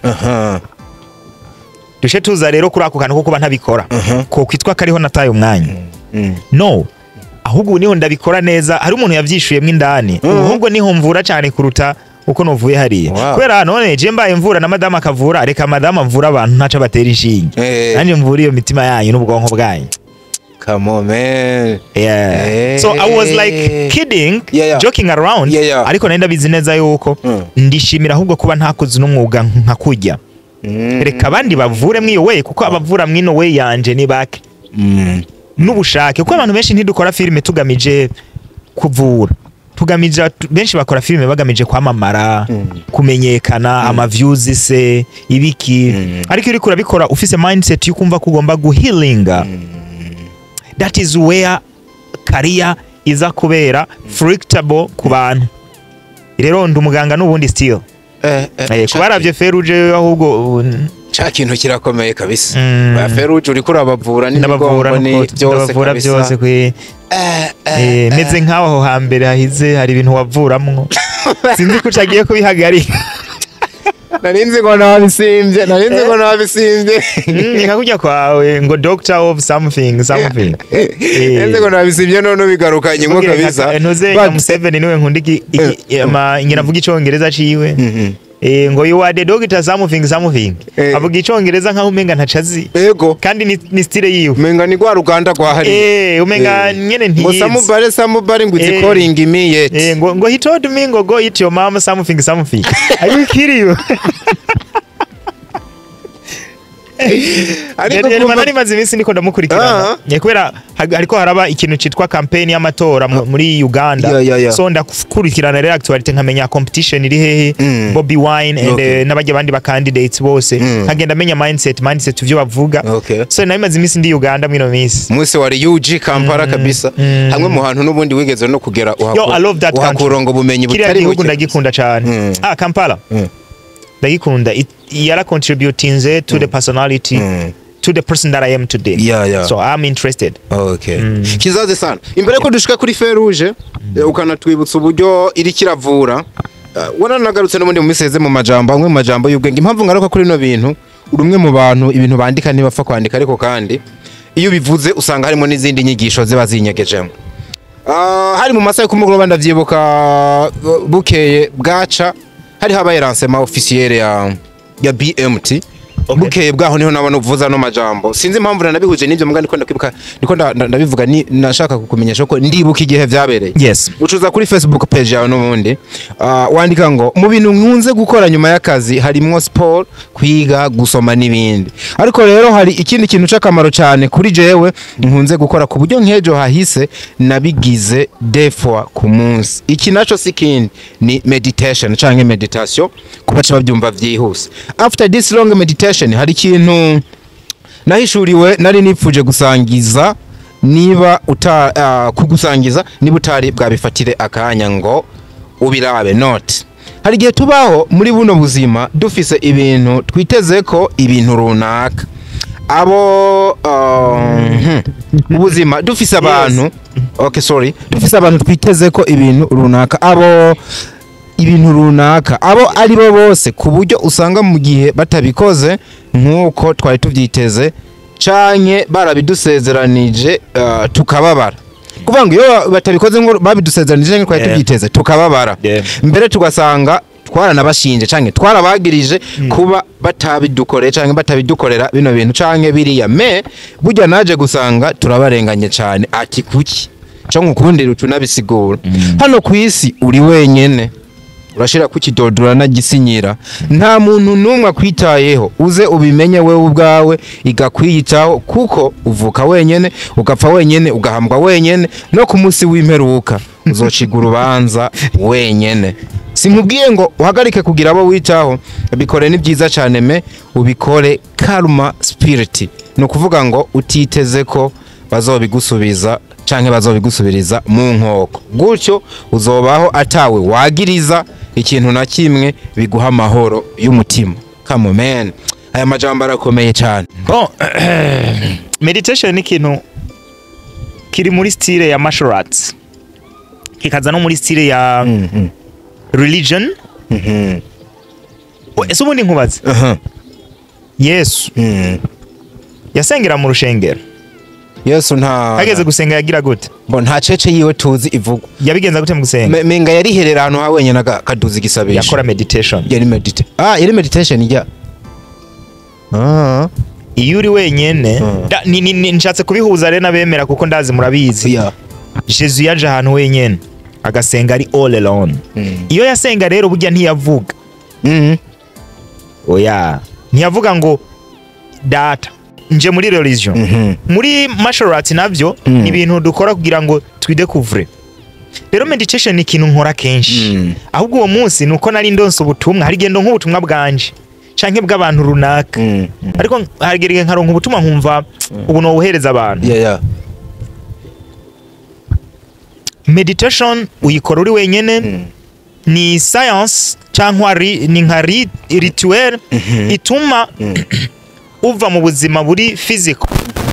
Dushe tuza rero kuri ako kantu ko kuba ntabikora ko kwitwa kariho nataye umwanya. No, ahubwo ubu niho ndabikora neza. Hari umuntu yavyishuyemwo indani. Ahubwo niho mvura cyane kuruta uko novuye hariya. Kubera none je mbaye mvura na madamu akavura, reka madamu avura abantu ntaco batera inshinge, nanjye mvura iyo mitima yanyu n'ubwonko bwanyu. Come on, man. Yeah. So I was like kidding, joking around, ariko nari ndabizi neza yuko ndishimira ahubwo kuba ntakoze n'umwuga nka kurya. Reka abandi bavure mw'iyo way, kuko abavura mw'ino way yanje ni bake. N'ubushake, kuko abantu benshi ntidukora filime tugamije kuvura, tugamije, benshi bakora filime bagamije kwamamara, kumenyekana, ama views se ibiki. Ariko iyo uriko urabikora ufise mindset y'ukumva ko ugomba guhealinga, that is where career iza kubera fruitable ku bantu. Rero ndi umuganga n'ubundi still. Kuba feruje ahubwo Ca kintu kirakomeye kabisa. Ba feruje uriko urabavura ndabavura n'imigongo ni nuko byose ndabavura kabisa. byose kwe. Meze nk'aho aho hambere hahize hari ibintu wavuramwo, sinzi ko ucagiye kubihagarika. Narinzi ngo nabisimbye, narinzi ngo nabisimbye. Ni nka kurya kwawe ngo doctor of something something. Narinzi ngo nabisimbye, none bigarukanye nko kabisa. Ntuze Museveni niwe nkunda ngira avuga icongereza ciwe. Ngo "You are the doctor something something." Avuga icongereza nkaho umenga ntacazi. Kandi ni style yiwe. Umenga ni rwa ruganda rwa hariya. Umenga nyene ngo ntiyizi. Somebody, somebody ngo is calling me yet. Ngo "He told me ngo go eat your mom something something." Are you kidding you? Ariko Yari kumva nari maze iminsi ndiko ndamukurikirana. Kubera hariko haraba ikintu citwa campaign y'amatora muri Uganda. So ndakurikirana rero actuality, nkamenya competition iri hehe, Bobby Wine and n'abajya abandi ba candidates bose. Nkagenda menya mindset ivyo bavuga. So nari maze iminsi ndi Uganda mwino minsi. Munsi wari UG Kampala kabisa, hamwe mu hantu n'ubundi wigeze no kugera Yo, I love that country. uhakura ngo bumenyi Kiriya butari gihugu buke. ndagikunda cyane. Ah, Kampala. Ndagikunda. Yara contributinze to the personality, to to the person that I am today. So I'm interested. Okay. Kizaze sana. Imbere ko dushika kuri Feruje, ukanatwibutsa uburyo iri kiravura. Waranagarutse n'ubundi mu miseze mu majambo amwe mu majambo y'ubwenge. Impamvu ngaruka kuri no bintu, uri umwe mu bantu ibintu bandika ntibapfa kwandika, ariko kandi iyo bivuze usanga harimo n'izindi nyigisho ziba zinyegejemo. Hari mu masaha yo kumugoroba, ndavyibuka, bukeye bwaca hari habaye lancement officiel ya BMT. Bukeye bwaho niho nabona uvuza no majambo. Sinzi impamvu nanabihuje n'ibyo mbwa, ndiko ndakwibuka, ndiko ndabivuga, ni nashaka kukumenyesha ko ndibuka igihe vyabereye. Ucuza kuri Facebook page yawe n'ubundi, wandika ngo: "Mu bintu nkunze gukora nyuma y'akazi harimwo sport, kwiga, gusoma n'ibindi. Ariko rero hari ikindi kintu c'akamaro cyane kuri jewe nkunze gukora, ku buryo nk'ejo hahise nabigize deux fois ku munsi. Iki naco si kindi, ni meditation canke meditation kubaca babyumva vyihuse. After this long meditation hari ikintu nahishuriwe nari nipfuje gusangiza, niba uta kugusangiza niba utari bwabifatire akanya ngo ubirabe." Note: hari igihe tubaho muri buno buzima dufise ibintu twiteze ko ibintu runaka, abo ubuzima dufise abantu, okay, sorry, dufise abantu twiteze ko ibintu runaka, abo ibintu runaka, abo ari bo bose, ku buryo usanga mu gihe batabikoze nk'uko twari tubyiteze canke barabidusezeranije, tukababara. Kuvuga ngo iyo batabikoze ngo babidusezeranije canke twari tubyiteze, tukababara. Mbere tugasanga twaranabashinje canke twarabagirije kuba batabidukoreye canke batabidukorera bino bintu canke biriya. Me burya naje gusanga turabarenganye cane. Ati kuki canke ukundira utunabisigura: hano ku isi uri wenyene, urashira kukidodora nagisinyira, nta muntu n'umwe akwitayeho. Uze ubimenye wewe ubwawe, igakwiyitaho, kuko uvuka wenyene, ugapfa wenyene, ugahambwa wenyene, no ku munsi w'imperuka uzociga urubanza wenyene. Sinkubwiye ngo uhagarike kugira abo witaho, bikore, ni byiza cyane, me ubikore karma spirit, ni ukuvuga ngo utiteze ko bazobigusubiza canke bazobigusubiriza mu nkoko. Gutyo uzobaho atawe wagiriza ikintu na kimwe, biguha amahoro y'umutima. Come on, man, aya majambo arakomeye cyane. Bon, meditation ni ikintu kiri muri style ya martial arts, kikaza no muri style ya religion. Ese ubundi nkubaze, Yesu yasengera mu rushengero? Yesu nta Hageze gusenga yagira gute? Bo nta cece yiwe tuzi ivugwa. Yabigenza gute mu gusenga? Menga yariherera ahantu ha wenyene, akaduza igisabisho. Yakora meditation. Yari medita ah yari meditation ijya Iyo uri wenyene, nshatse kubihuza rero n'abemera, kuko ndazi murabizi. Jesu yaje ahantu wenyene agasenga ari all alone. Iyo yasenga rero burya ntiyavuga. Oya, ntiyavuga ngo "Data", nje muri religion. Muri martial arts navyo ni ibintu dukora kugira ngo twidécouvre. Rero meditation ni ikintu nkora kenshi. Ahubwo uwo munsi nuko nari ndonse ubutumwa. Hari igendo nk'ubutumwa bwanje canke bw'abantu runaka, ariko harigera igihe nkaronka ubutumwa nkumva ubu nowuhereza abantu. Meditation uyikora uri wenyene. Ni science cyangwa ni nka rituel ituma uva mu buzima buri physical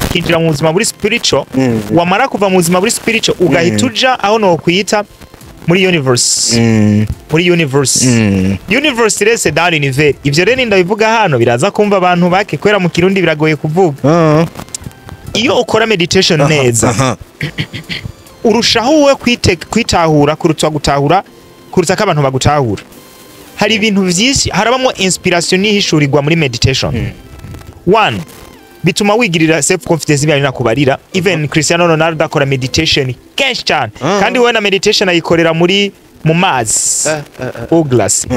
ukinjira mu buzima buri spiritual. Wamara kuva mu buzima buri spiritual, ugahita uja aho nokwita muri universe. Muri universe. Universe rero, c'est dans l'univers. Ivyo rero ndabivuga hano biraza kumva abantu bake, kubera mu Kirundi biragoye kuvuga. Iyo ukora meditation neza, urushaho wowe kwitahura kuruta gutahura, kuruta ko abantu bagutahura. Hari ibintu vyinshi, harabamwo inspiration n'ihishurirwa muri meditation. One, bituma wigirira self confidence ibyo nakubarira. Even Cristiano Ronaldo akora meditation kenshi cyane. Kandi wowe na meditation ayikorera muri mu mazi Douglas.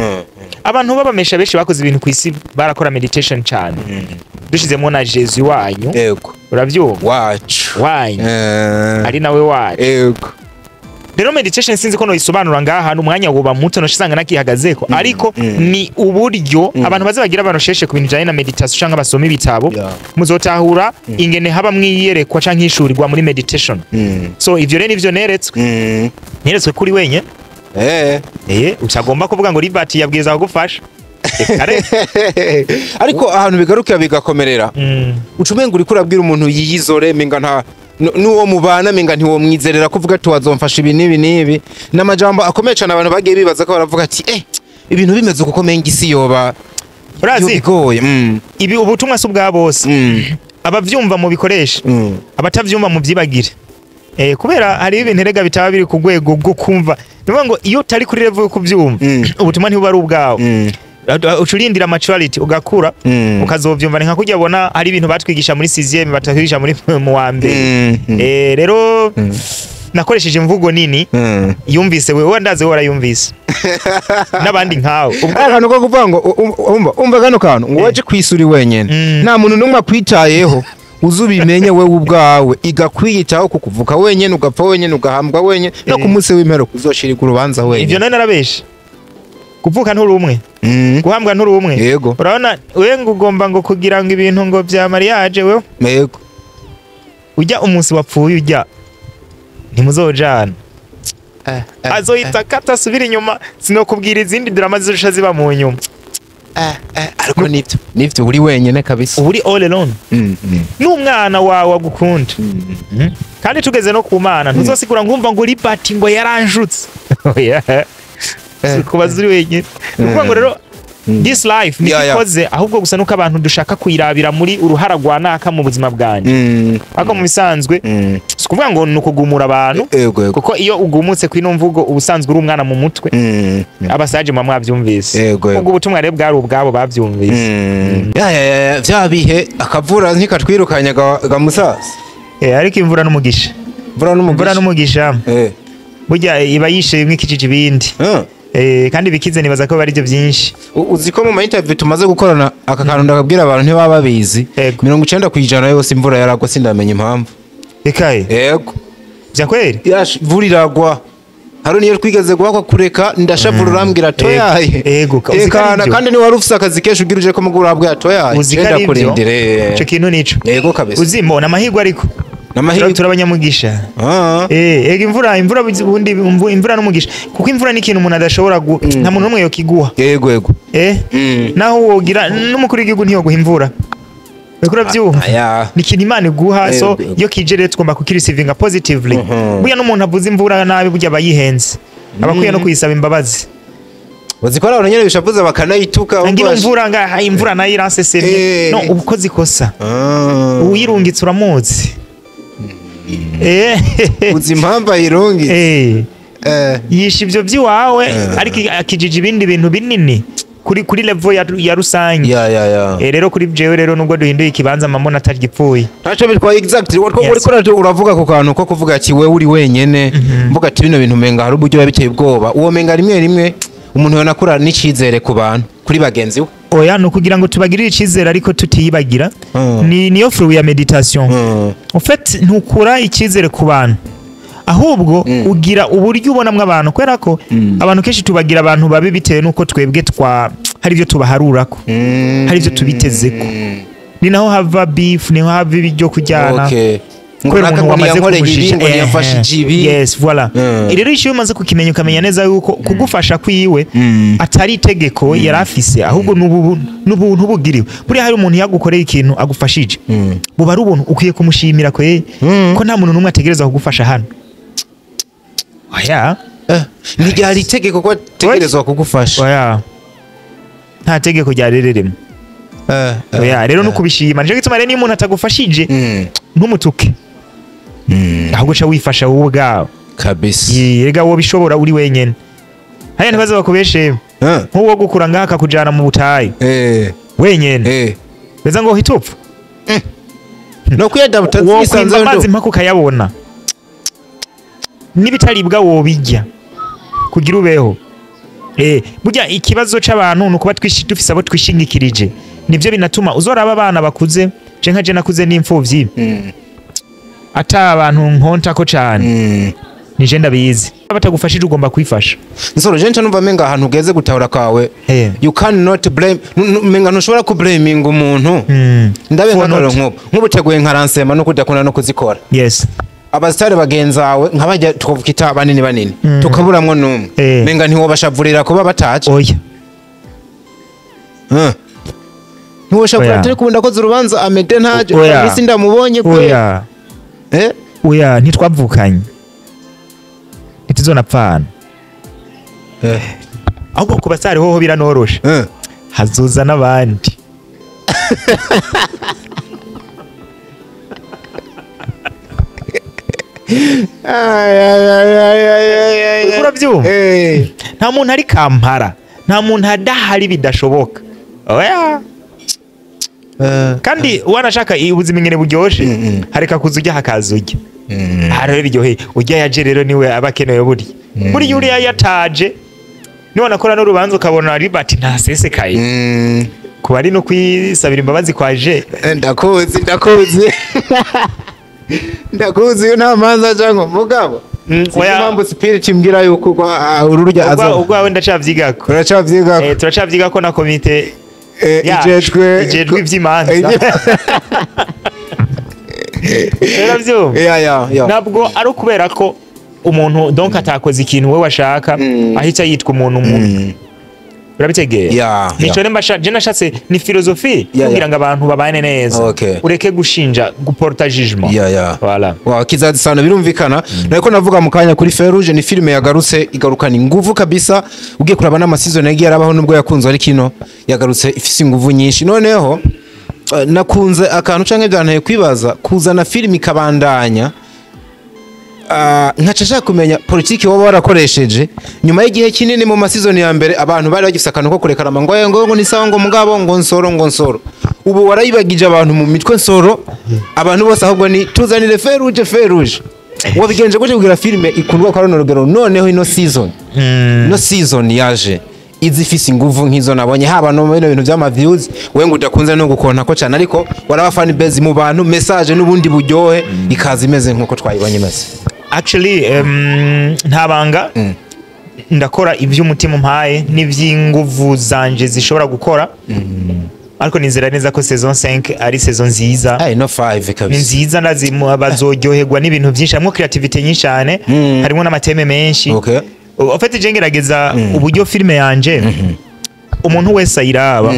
Abantu b'abamesha benshi bakoze ibintu ku isi barakora meditation cyane, dushizemo na Jesu wanyu. Urabyumva? Wacu. Wanyu. Ari nawe wacu. Rero meditation sinzi ko noyisobanura ngaha hantu, umwanya woba muto, noshisanga nakihagazeko, ariko ni uburyo abantu baze bagira banosheshe ku bintu bijanye na meditation canke basoma ibitabo, muzotahura ingene haba mwiyerekwa canke ishurirwa muri meditation. So ivyo rero nivyo neretswe. Neretswe kuri wenye. Utagomba kuvuga ngo Libert yabwiza kugufasha. Reka reka. Ariko ahantu bigarukira bigakomerera, uca umenga uriko urabwira umuntu yiyizore, menga nta n'uwo mubana, menga ntiwomwizerera kuvuga ati wazomfasha ibi n'ibi n'ibi. N'amajambo akomeye cane, abantu bagiye bibaza ko baravuga ati ibintu bimeze uko, menga isi yoba Urazi bigoye. Ibi ubutumwa si ubwa bose. Abavyumva mu bikoresha, abatavyumva mu byibagire. Kubera hari ibintu erega bitaba biri ku rwego rwo kumva. Ni ukuvuga ngo iyo utari kuri level yo kubyumva, ubutumwa ntibuba ari ubwawe. Uca urindira maturity, ugakura, ukazovyumva. Ni nka kurya ubona hari ibintu batwigisha muri 6e batatwigisha muri mu wa mbere. Rero nakoresheje imvugo nini. Yumvise wewe, ndazi wewe warayumvise n'abandi nkawe. Ubwo Akantu ko kuvuga ngo umva kano kantu ngo waje kwisuri wenyene, nta muntu n'umwe akwitayeho, uze ubimenye wewe ubwawe, igakwiyitaho kukuvuka wenyene, ugapfa wenyene, ugahambwa wenyene, no ku munsi w'imperuka uzoshirirwa urubanza Ivyo wenyene. nari narabeshe. Kuvuka nturi umwe, guhambwa nturi umwe. Urabona we ngo ugomba ngo kugira ngo ibintu ngo vya mariage, wewe ujya umunsi wapfuye, ujya ntimuzojana, azohita akata asubira inyuma. Sinokubwira izindi drama zizosha ziba mu nyuma. Ariko nivyo, uri wenyene kabisa. Uba uri all alone n'umwana wawe agukunda. Kandi tugeze no ku Mana, ntuzosigura ngumva ngo Libert ngo yaranjutse. Oya. Si kubaza uri wenyine. Ni ukuvuga ngo rero this life niko ikoze, ahubwo gusa nuko abantu dushaka kuyirabira muri uruhara rwa naka mu buzima bwanjye. Ariko mu bisanzwe si ukuvuga ngo ni ukugumura abantu, Yego yego. kuko iyo ugumutse kw'ino mvugo, uba usanzwe uri umwana mu mutwe. Abasaje muba mwabyumvise. Yego, yego. Ubwo ubutumwa rero bwari ubwabo babyumvise. Ya ya ya, vya bihe akavura ntikatwirukanye ga musaza. Ariko imvura n'umugisha. Mvura Imvura n'umugisha. n'umugisha. Burya iba yishe bimwe ikijije ibindi. Kandi bikize nibaza ko bari byo byinshi. Uzi ko mu ma interview tumaze gukorana, aka kantu ndakabwira abantu ntibaba babizi, 90% yose imvura yaragwa, sindamenya impamvu. Ekaye? Yego. Bya kweri? Yash, imvura iragwa. Hari niyo twigeze guhakwa kureka, ndashavura, urambwira toyaye. Ego, uzi ko ari Tekana byo? kandi ni wari ufise akazi kenshi ugira uje ko mugura, urabwira toyaye. Uzi ko ari ibyo? Kurindire. Ico kintu nico. Yego kabisa. Uzi mbona amahirwe ariko. N'amahirwe. Turabanyamugisha. Ega imvura ubundi imvura n'umugisha, kuko imvura ni ikintu umuntu adashobora nta muntu n'umwe yokiguha. Yego yego. Naho wogira n'umukuru w'igihugu ntiyoguha imvura. Uriko uravyumva? Aya. Ni ikintu Imana iguha, so Yego. iyo kije rero tugomba kukireceivinga positively. Burya n'umuntu avuze imvura nabi, burya aba yihenze, aba akwiye no kuyisaba imbabazi. Uzi ko ari abantu nyene bishavuza bakanayituka. Ngino mvura ngaha, imvura nayo iransesemye. No uba ukoze ikosa. Uwirungitse uramuzi. Uzi impamvu ayirungitse. Yisha ivyo by'iwawe, ariko akijije ibindi bintu binini kuri level ya rusange. Ya ya ya. Rero kuri jewe rero, nubwo duhinduye ikibanza, mama natagipfuye. Ntacyo bitwaye, exactly. Wariko uriko uravuga ku kantu ko kuvuga ati wewe uri wenyene, mvuga ati bino bintu menga hari uburyo biba biteye ubwoba, uwo menga rimwe rimwe umuntu yonakura n'icizere ku bantu, kuri bagenzi we. Oya, ni ukugira ngo tubagirire icyizere ariko tutiyibagira. Ni niyo fruit ya meditation. En fait ntukura icyizere ku bantu, ahubwo ugira uburyo ubonamwo abantu, kubera ko abantu kenshi tubagira abantu babi bitewe n'uko twebwe twa hari ibyo tubaharurako, hari ibyo tubitezeko. Ni naho hava beef, niho hava ibyo kujyana, kubera umuntu wamaze yankoreye ibi, kumujija. ngo ntiyamfashije ibi. Yes, voilà. Rero iyo umaze kukimenya, ukamenya neza yuko kugufasha kwiwe atari itegeko yari afise, ahubwo n'ubuntu bugiriwe. Buriya hari umuntu yagukoreye ikintu agufashije, buba ari ubuntu, ukwiye kumushimira kwe, ko nta muntu n'umwe ategereza kugufasha hano. Oya. Ntiryari itegeko ko ategerezwa kugufasha. Oya, nta tegeko ryari ririmo. Oya, rero no kubishima. Nico gituma rero niyo umuntu atagufashije, ntumutuke, ahubwo uca wifasha wowe ubwawe. Kabisa. Yega, wowe bishobora uri wenyene. Hariya ntibaze bakubeshe. Nk'uwo gukura ngaha akakujana mu butayu wenyene, beza ngo uhite upfa. No kwiyadabuta. Wokwimba twisanze amazi mpaka ukayabona, n'ibitaribwa wobijya kugira ubeho. Burya ikibazo c'abantu ni ukuba dufise abo twishingikirije, nivyo binatuma uzoraba abana bakuze. Je nka je nakuze n'imfuvyi, ata abantu nkontako cane, nije ndabizi. Batagufashije ugomba kwifasha. Nsoro, je nca numva menga ahantu ugeze gutahura kwawe, you cannot blame, menga ntushobora kublaminga umuntu. Ndabe For nka not. nk'ubu teguye nka lancement no kudakunda no kuzikora, abasitari bagenzawe nk'abajya twavuga banini banini, tukaburamwo n'umwe, menga ntiwobashavurira kuba bataje. Oya. Ntiwoshobora Oya. turi kubunda ndakoze urubanza, Amede ntaje. Oya. Fabrice ndamubonye kwe. Oya. Eh? Oya, ntitwavukanye, ntituzonapfana. Ahubwo ku basare hoho biranoroshe. Hazoza n'abandi. Ay, ay, ay, ay, ay, ay, ay. Uriko uravyumva? Eh. Nta muntu ari kampara, nta muntu adahari, bidashoboka, oya. Kandi wanashaka ubuzima ingene buryoshe, hareka kuza ujya, hakaza ujya. Aha rero biryoheye ujya yaje rero niwe aba akenewe. Burya buriya uriya yataje niwe wanakora n'urubanza ukabona Libert ntasesekaye. Kuba ari no kwisabira imbabazi kwaje. Ndakuzi, ndakuzi, ndakuzi, iyo nta manza cyangwa mugabo. Sinzi Oya. impamvu spirit imbwira yuko uru rujya aza. Ugwawe ndacavyigako. Uracavyiga? Turacavyigako na komite yacu, ijejwe ijejwe ivy'imanza. Uravyumva? Ya. Ntabwo ari ukubera ko umuntu donc atakoze ikintu we washaka ahita yitwa umuntu mubi, urabitegera? Ya. Nico rero je nashatse ni philosophie kugira ngo abantu babane neza. Ureke gushinja, guporta jugement. Ya. Voilà. Wa kizazi sana, birumvikana. Nariko navuga mu kanya kuri Feruje, ni filime yagarutse igarukana inguvu kabisa. Ugiye kuraba n'ama season yagiye arabaho, nubwo yakunzwe, ariko ino yagarutse ifise inguvu nyinshi. Noneho nakunze akantu canke byanteye kwibaza kuzana filime ikabandanya. Nkaca nshaka kumenya politiki woba warakoresheje nyuma y'igihe kinini. Mu ma season ya mbere abantu bari bagifise akantu ko kurekarama ngo ngo ni sawa, ngo mugabo ngo Nsoro, ngo Nsoro. Ubu warayibagije abantu mu mitwe Nsoro, abantu bose ahubwo ni tuzanire Feruje, Feruje. Wabigenje gute kugira filime ikundwa kwa runo rugero? Noneho ino season, ino season yaje izi ifise inguvu nk'izo nabonye, haba no mu bino bintu by'ama views, we ngo udakunze no gukonta ko cyane, ariko waraba fan base mu bantu, message n'ubundi buryohe, ikaza imeze nkuko twayibonye imeze. Actually, nta banga, ndakora iby'umutima umpaye n'iby'inguvu zanje zishobora gukora, ariko nizera neza ko saison 5 ari saison nziza. Hey, no 5 Ni kabisa. nziza, ndazimu bazoryoherwa n'ibintu byinshi, harimo creativity nyinshi cyane, harimo n'ama thème menshi. En fait, je ngerageza uburyo filime yanje umuntu wese ayiraba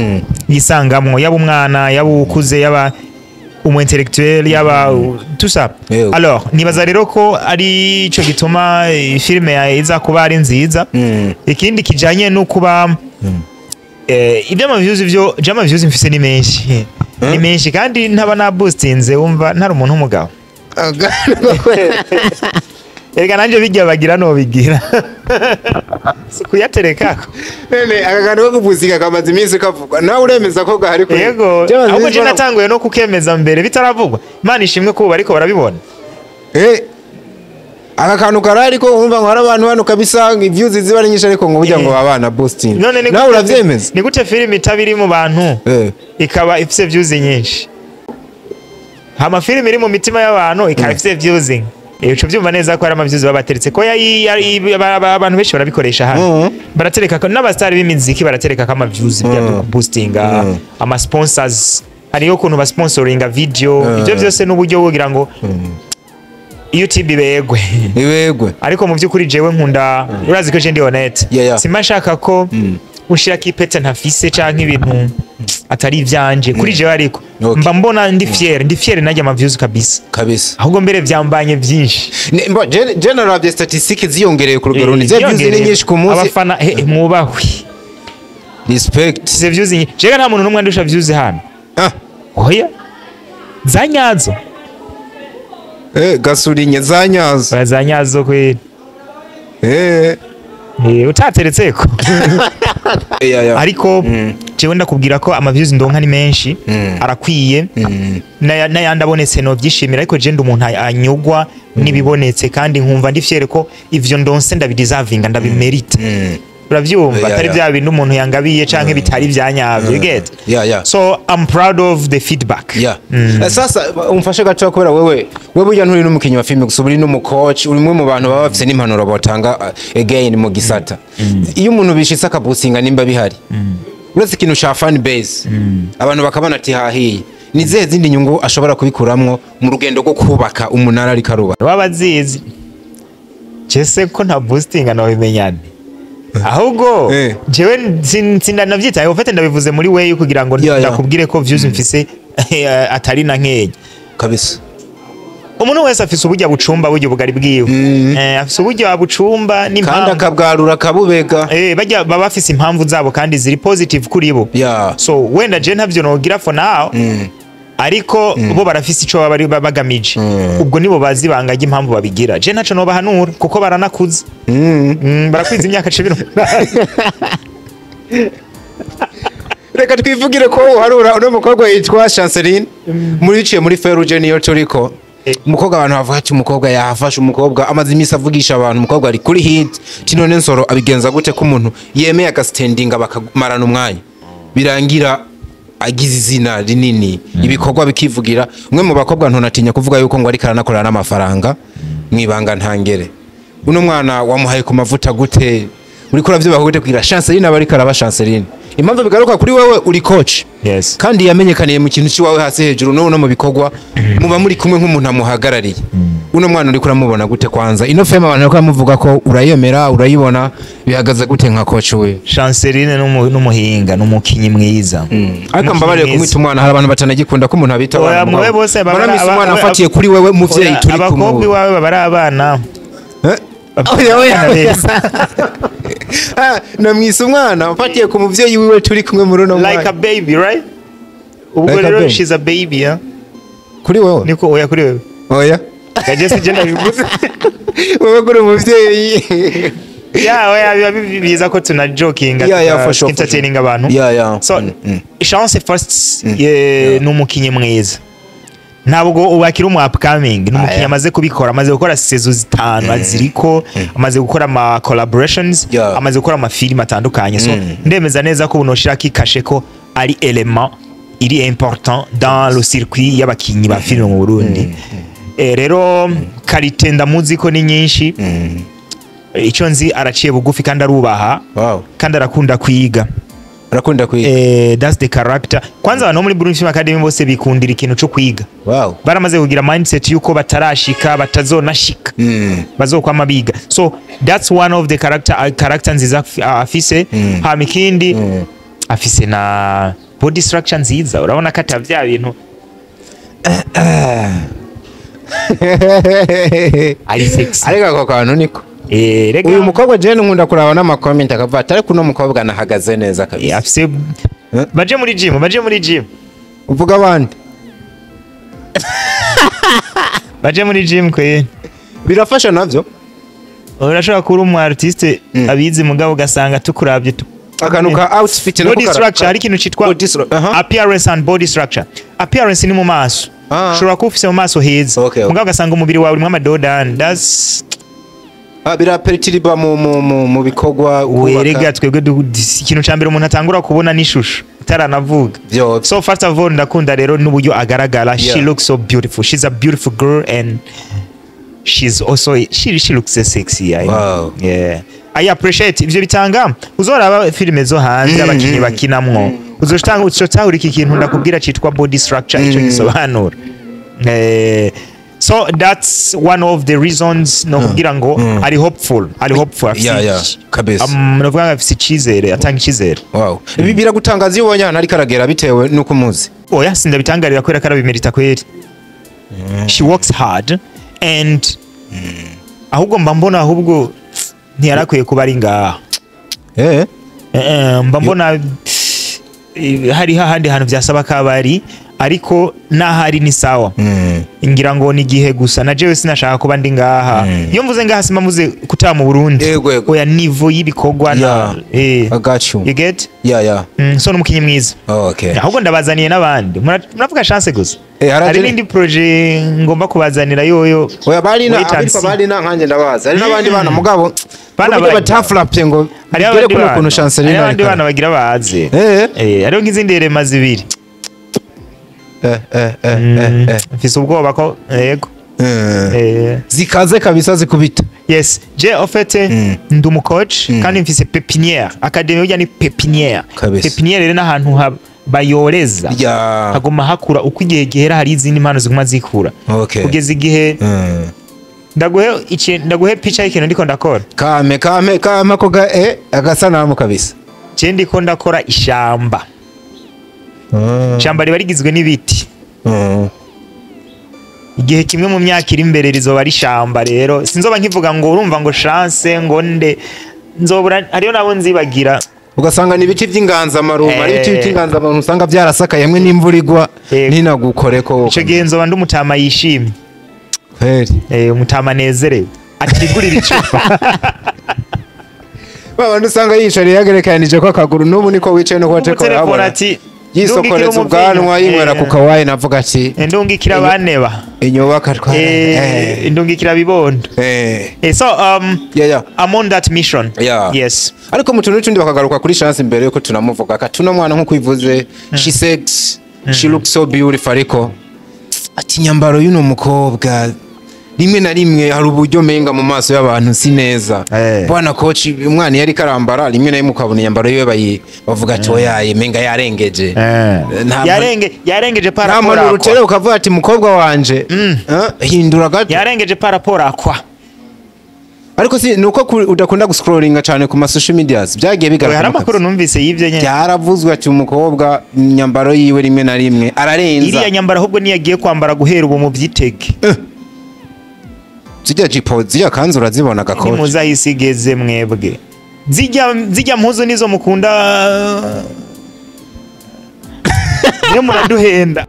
yisangamwo, yaba umwana, yaba ukuze, yaba umu intellectuel, yaba tout ça. Alors nibaza rero ko ari ico gituma filime ya iza kuba ari nziza. Ikindi kijanye no kuba iby'ama views, byo j'ama views mfise ni menshi, ni menshi, kandi ntaba na boostinze, wumva ntari umuntu w'umugabo. Erega nanje bijya bagira no bigira si kuyaterekako. None aka kantu ko kuvuziga kamaze iminsi kavugwa, nawe uremeza ko gahari kuri? Yego. Byamaze Ahubwo iminsi je natanguye no kukemeza mbere bitaravugwa. Imana ishimwe ko ubu bariko barabibona. Aka kantu karahari ko wumva ngo hari abantu hano kabisa views ziba ari nyinshi, ariko ngo burya ngo abana boosting. None ni Nawe uravyemeza? Ni gute filime itaba iri mu bantu ikaba ifise views nyinshi, hama filime iri mu mitima y'abantu ikaba ifise views nke? Uca ubyumva neza ko hari ama views baba bateretse ko abantu benshi barabikoresha hano. Baratereka ko n'abasitari b'imiziki baratereka ko ama views bya boostinga, ama sponsors, hariyo ukuntu basponsoringa video, ibyo byose n'uburyo kugira ngo YouTube ibegwe. Ibegwe. Ariko mu by'ukuri jewe nkunda, urazi ko je ndi honnête. Simba nshaka ko ushirako ipete ntafise canke ibintu atari ivyanje kuri jewe, ariko mba mbona ndi fier, ndi fier najya ama views kabisa. Kabisa. Ahubwo mbere vyambanye vyinshi. Mbo, je naravye statistique ziyongereye ku rugero runini. Zya views ni Vyiyongereye. nyinshi ku munsi. Abafana mwubahwe. Respect. Size views nyinshi, jewe nta muntu n'umwe andusha views hano. Oya, za nyazo. Gasurinye za nyazo. Oya, za nyazo kweli. Utateretseko. Yeah. Ariko jewe ndakubwira ko ama views ndonka ni menshi, arakwiye. N'ayandi abonetse no byishimira, ariko je ndi umuntu anyugwa n'ibibonetse, kandi nkumva ndi fier ko ivyo ndonse ndabideservinga, ndabimerita. Uravyumva? Atari bya bintu umuntu yangabiye canke bitari vyanyavyo, you get? Yeah. So I'm proud of the feedback. Yeah. Sasa umfashe gato, kubera wewe burya nturi n'umukinyi wa filime gusa, uri n'umucoach, uri umwe mu bantu baba bafise n'impanuro botanga again mu gisata. Iyo umuntu bishitse akabusinga, nimba bihari, uretse ikintu ca fan base, abantu bakabona ati hahiye, ni zihe zindi nyungu ashobora kubikuramwo mu rugendo rwo kubaka umunara ariko arubaka? Waba azizi jese ko nta boosting nabimenyane. Ahubwo jewe sindanavyitaye, ufite ndabivuze muri way kugira ngo ndakubwire ko views mfise atari na nkeya. Kabisa. Umuntu wese afise uburyo bucumba, buryo bugari bwiwe. Afise uburyo abucumba kandi n'impamvu. Akabwarura akabubega. Bajya baba bafise impamvu zabo kandi ziri positive kuri bo. So wenda je ntavyo nogira for now, ariko bo barafise ico baba bari bagamije. Ubwo nibo bazi ibanga ry'impamvu babigira. Je ntaco nobahanura kuko baranakuze. Barakwiza imyaka 18. Reka twivugire ko uharura uno mukobwa yitwa Chanceline, muri ciye muri Feruje niyo turiko. Umukobwa abantu bavuga ati umukobwa yahafashe, umukobwa amaze iminsi avugisha abantu, umukobwa ari kuri hit. None Nsoro abigenza gute ko umuntu yemeye agastandinga bakamarana umwanya, birangira agize izina rinini, ibikorwa bikivugira? Umwe mu bakobwa ntonatinya kuvuga yuko ngo ariko aranakorera n'amafaranga mwibanga ntangere. Uno mwana wamuhaye ku mavuta gute? Uriko uravyubaha gute kugira Chanceline aba ariko araba Chanceline? Impamvu bigaruka kuri wewe, uri coach kandi yamenyekaniye mu kintu cy'iwawe hasi hejuru no mu bikorwa muba muri kumwe nk'umuntu amuhagarariye. Uno mwana uriko uramubona gute? Kwanza ino fame abantu bariko baramuvuga ko urayemera, urayibona, bihagaze gute nka coach we? Chanceline n'umuhinga, n'umukinyi mwiza. Ariko Umukinyi mbabarire mwiza. kumwita umwana, hari abantu batanagikunda ko umuntu abita Oya, abana. mwe Mugabo. bose baba Baramwise umwana afatiye kuri wewe muvyeyi Oya, turi abakobwa kumwe. iwawe baba ari abana. Eh? Oya, oya, oya. Ah, namwise umwana mfatiye ku muvyeyi wiwe turi kumwe muri uno Like a mwanya. baby, right? Ubwo Like a rero baby. she's a baby, yeah? Kuri wewe. Niko, oya, kuri wewe. Oya. Gaje si je ndabivuze. Wewe kuri umuvyeyi. Yeah, oya, biba byiza ko tuna joking, Yeah, for sure, for entertaining sure. abantu. So Chance first, ni umukinyi mwiza. Ntabwo ubu akiri umu upcoming, ni umukinyi amaze kubikora, amaze gukora saison 5 aziriko, amaze gukora ama collaborations, amaze gukora amafilime atandukanye. So ndemeza neza ko ubu noshirako ikashe ko ari element iri important dans le circuit y'abakinyi ba filime mu Burundi. Rero qualité ndamuzi ko ni nyinshi. Icyo nzi, araciye bugufi kandi arubaha kandi arakunda kwiga. Arakunda kwiga. That's the character. Kwanza abantu bo muri Burundi Film Academy bose bikundira ikintu cyo kwiga. Baramaze kugira mindset yuko batarashika, batazonashika, bazokwama biga. So that's one of the character nziza afise. Hama ikindi, afise na body structure nziza. Urabona ko ata bya bintu, ari sexy. Ariko ako kantu niko Rega uyu mukobwa jewe nkunda kuraba n'amakomenti akavuga ati ariko uno mukobwa anahagaze neza kabisa. Afise Eh? baje muri gym, baje muri gym. Uvuga abandi. Baje muri gym kwe. Birafasha navyo. Urashobora kuba uri umu artiste abizi, mugabo ugasanga tukurabye Akantu ka outfit nako Body structure, hari ikintu citwa Body aha. appearance and body structure. Appearance ni mu maso. Ushobora kuba ufise mu maso heza, mugabo ugasanga umubiri wawe urimwo amadodani. That's Ah, birapertiriba mu bikorwa kubaka. Werega twebwe ikintu ca mbere umuntu atangura kubona n'ishusho utaranavuga. Vyo. So first of all, ndakunda rero n'uburyo agaragara. She looks so beautiful. She's a beautiful girl and she's also she looks so sexy. I know. Yeah, I appreciate ivyo bitanga. Uzoraba filime zo hanze, abakinyi bakinamwo, uzotanga uzotahura iki kintu ndakubwira citwa body structure, ico gisobanura. So that's one of the reasons no kugira ngo ari hopeful, ari hopeful, afise Yeah, kabisa. Novuga ngo afise icizere, atanga icizere. Wow, ibi biragutangaza iyo ubonye ahantu ariko aragera bitewe n'uko umuzi? Oya, sindabitangarira kubera ko arabimerita kweri. She works hard and ahubwo mba mbona ahubwo ntiyarakwiye kuba ari ngaha. Mba mbona hariho ahandi hantu byasaba ko aba ari, ariko n'ahari ni sawa. Ngira ngo ni igihe gusa. Na jewe sinashaka kuba ndi ngaha. Iyo mvuze ngaha simba mvuze kutaba mu Burundi. Yego. Oya, niveau y'ibikorwa na I got you. You get? Yeah. So n'umukinyi mwiza. Oh, okay. Ahubwo ndabazaniye n'abandi. Muravuga Chance gusa. Hari Hari n'indi projet ngomba kubazanira yoyo. Oya, bari na Wait and abitwa see. bari na nkanjye ndabazi, hari n'abandi bana mugabo Bana uburyo bataflapye ngo Hariho bigere abandi kuri bana, ukuntu Chanceline hariho abandi ariko bana bagira baze. Hariho nk'izindi rema zibiri. Mfise ubwoba ko yego. Zikaze kabisa, zikubita. Yes, je en fait ndi umu coach kandi mfise pépinière academy. Burya ni pépinière. Kabisa. Pépinière rero n'ahantu bayoreza, haguma hakura uko igihe gihera, hari izindi mpano ziguma zikura kugeza igihe Ndaguhe picha y'ikintu ndiko ndakora. Kame kame kame ko ga agasanamu kabisa. Je ndiko ndakora ishamba. Ishamba riba rigizwe n'ibiti. Igihe kimwe mu myaka iri imbere rizoba ari ishamba. Rero sinzoba nkivuga ngo urumva ngo Chance ngo nde nzobura, hariyo nabo nzibagira. Ugasanga ni ibiti by'inganzamarumbo, ari ibiti by'inganzamarumbo usanga byarasakaye hamwe n'imvura igwa ntinagukoreko. Ico gihe nzoba ndi umutama yishimye. Kweli. Umutama anezerewe atigurira icupa. Babandi usanga yicariye yagerekeranije ko akaguru, n'ubu niko wicaye no kuba telefone ati yisokoreza ubwanwa, yinywera ku kawayi, navuga ati ndungikira baneba inyubaka twara ndungikira bibondo. So yeah. I'm on that mission. Yeah. Yes. Ariko mu tuntu n'utundi bakagaruka kuri Chance imbere yuko tunamuvuga katuna mwana nkuko ivuze, she said she looks so beautiful, ariko ati nyambaro y'uno mukobwa rimwe na rimwe hari uburyo menga mu maso y'abantu si neza. Bwana coach, umwana yari karambara rimwe na rimwe ukabona inyambaro yiwe bavuga ati oyaye menga yarengeje. Yarengeje Nta par rapport muntu à quoi? urutere ukavuga ati mukobwa wanje, hindura gato. Yarengeje par rapport à quoi? Ariko si nuko udakunda guscrollinga cyane ku ma social medias, byagiye Oya, bigaragara. hari amakuru numvise y'ivyo nyene. Byaravuzwe ati umukobwa imyambaro yiwe rimwe na rimwe ararenza. Iriya nyambaro ahubwo niyo agiye kwambara guhera ubu, mu vyitege. Zijya jipo, zijya kanzu urazibona gakoje. Nimuza aho isi igeze mwebwe, zijya mpuzu nizo mukunda, niyo muraduhenda.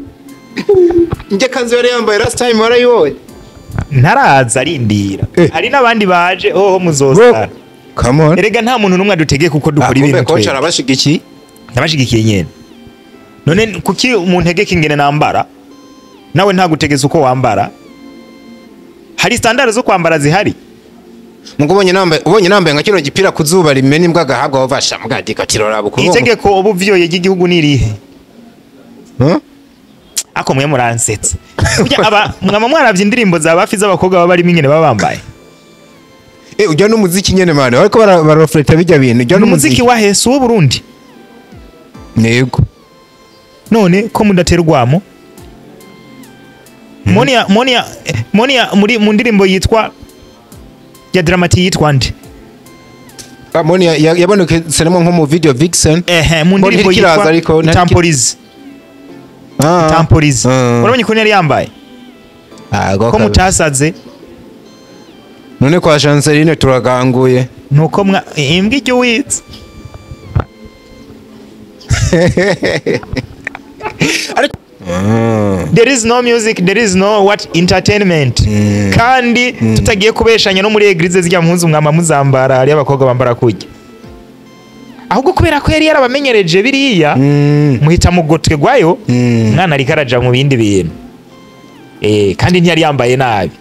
Njye kanzu yari yambaye last time warayibonye? Ntaraza, arindira. Hari n'abandi baje hoho muzosara. Come on. Erega nta muntu n'umwe adutegeka kuko dukora Akumbe ibintu coach twebwe. arabashigikiye. Ndabashigikiye nyene. None kuki umuntu egeka ingene nambara? Nawe ntagutegeza uko wambara. Hari standard zo kwambara zihari. Mugo ubonye nambaye nka kino gipira ku zuba rimena imbwa gahabwa wavasha mugadika kirora bukubo. Itegeko ubu vyoye ry'igihugu nirihe? Huh? Ako mwe muransetsa. Burya aba mwama mwaravye indirimbo za bafi z'abakobwa baba barimo ingene baba bambaye. Ujya n'umuziki nyene man, ariko barofleta bijya bintu ujya Umuziki n'umuziki. wa Hesu w'u Burundi. Yego. None ko mudatera urwamo? Monia muri mu ndirimbo yitwa ya Dramati yitwa nde? Ah, Moni yabonetse nko mu video Vixen. Ehe, mu Mbona ndirimbo ntikiraza yitwa ariko Tamporize. Ah. Tamporize. Ah. Urabonye ukuntu yari yambaye? Ah, Ko mutasaze? None kwa Chanceline turaganguye. Nuko mwa imbwa ijya uwitse. Ariko There is no music, there is no what entertainment. Kandi tutagiye kubeshanya, no muri église zijya mpuzu mwama muzambara, hari abakobwa bambara kujya. Ahubwo kubera ko yari yarabamenyereje biriya, muhita mugotwegwayo. Umwana ariko araja mu bindi bintu. Kandi ntiyari yambaye nabi.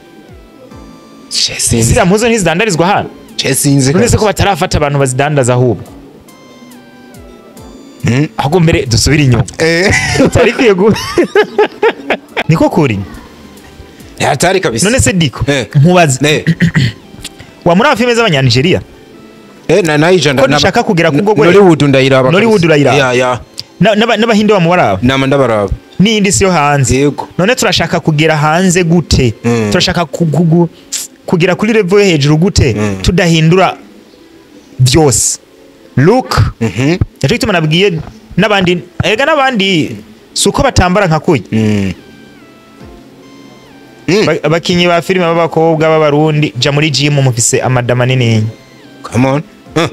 Sinzi. Ziriya mpuzu ntizidandarizwa hano? Sinzi. None se ko batarafata abantu bazidandaza ahubwo? Ahubwo mbere dusubire inyuma. Tutari kwiye niko kuri. Hatari kabisa. None se Diko, Eh. nkubaze, wa muri filime z'abanyanigeria Na naija ko dushaka kugera ku bwo Nollywood ndayiraba. Nollywood Kabisa. urayiraba? Ya. N'abahinde bamubaraba? Nama ndabaraba. N'iyindi si yo hanze? Yego. None turashaka kugera hanze gute? Turashaka kugera kuri level yo hejuru gute tudahindura byose, look? Nicyo gituma nabwiye n'abandi, erega n'abandi si uko batambara nka kurya. Abakinyi ba filime b'abakobwa b'Abarundi, ja muri gym, mufise amada manini. Come on. Huh.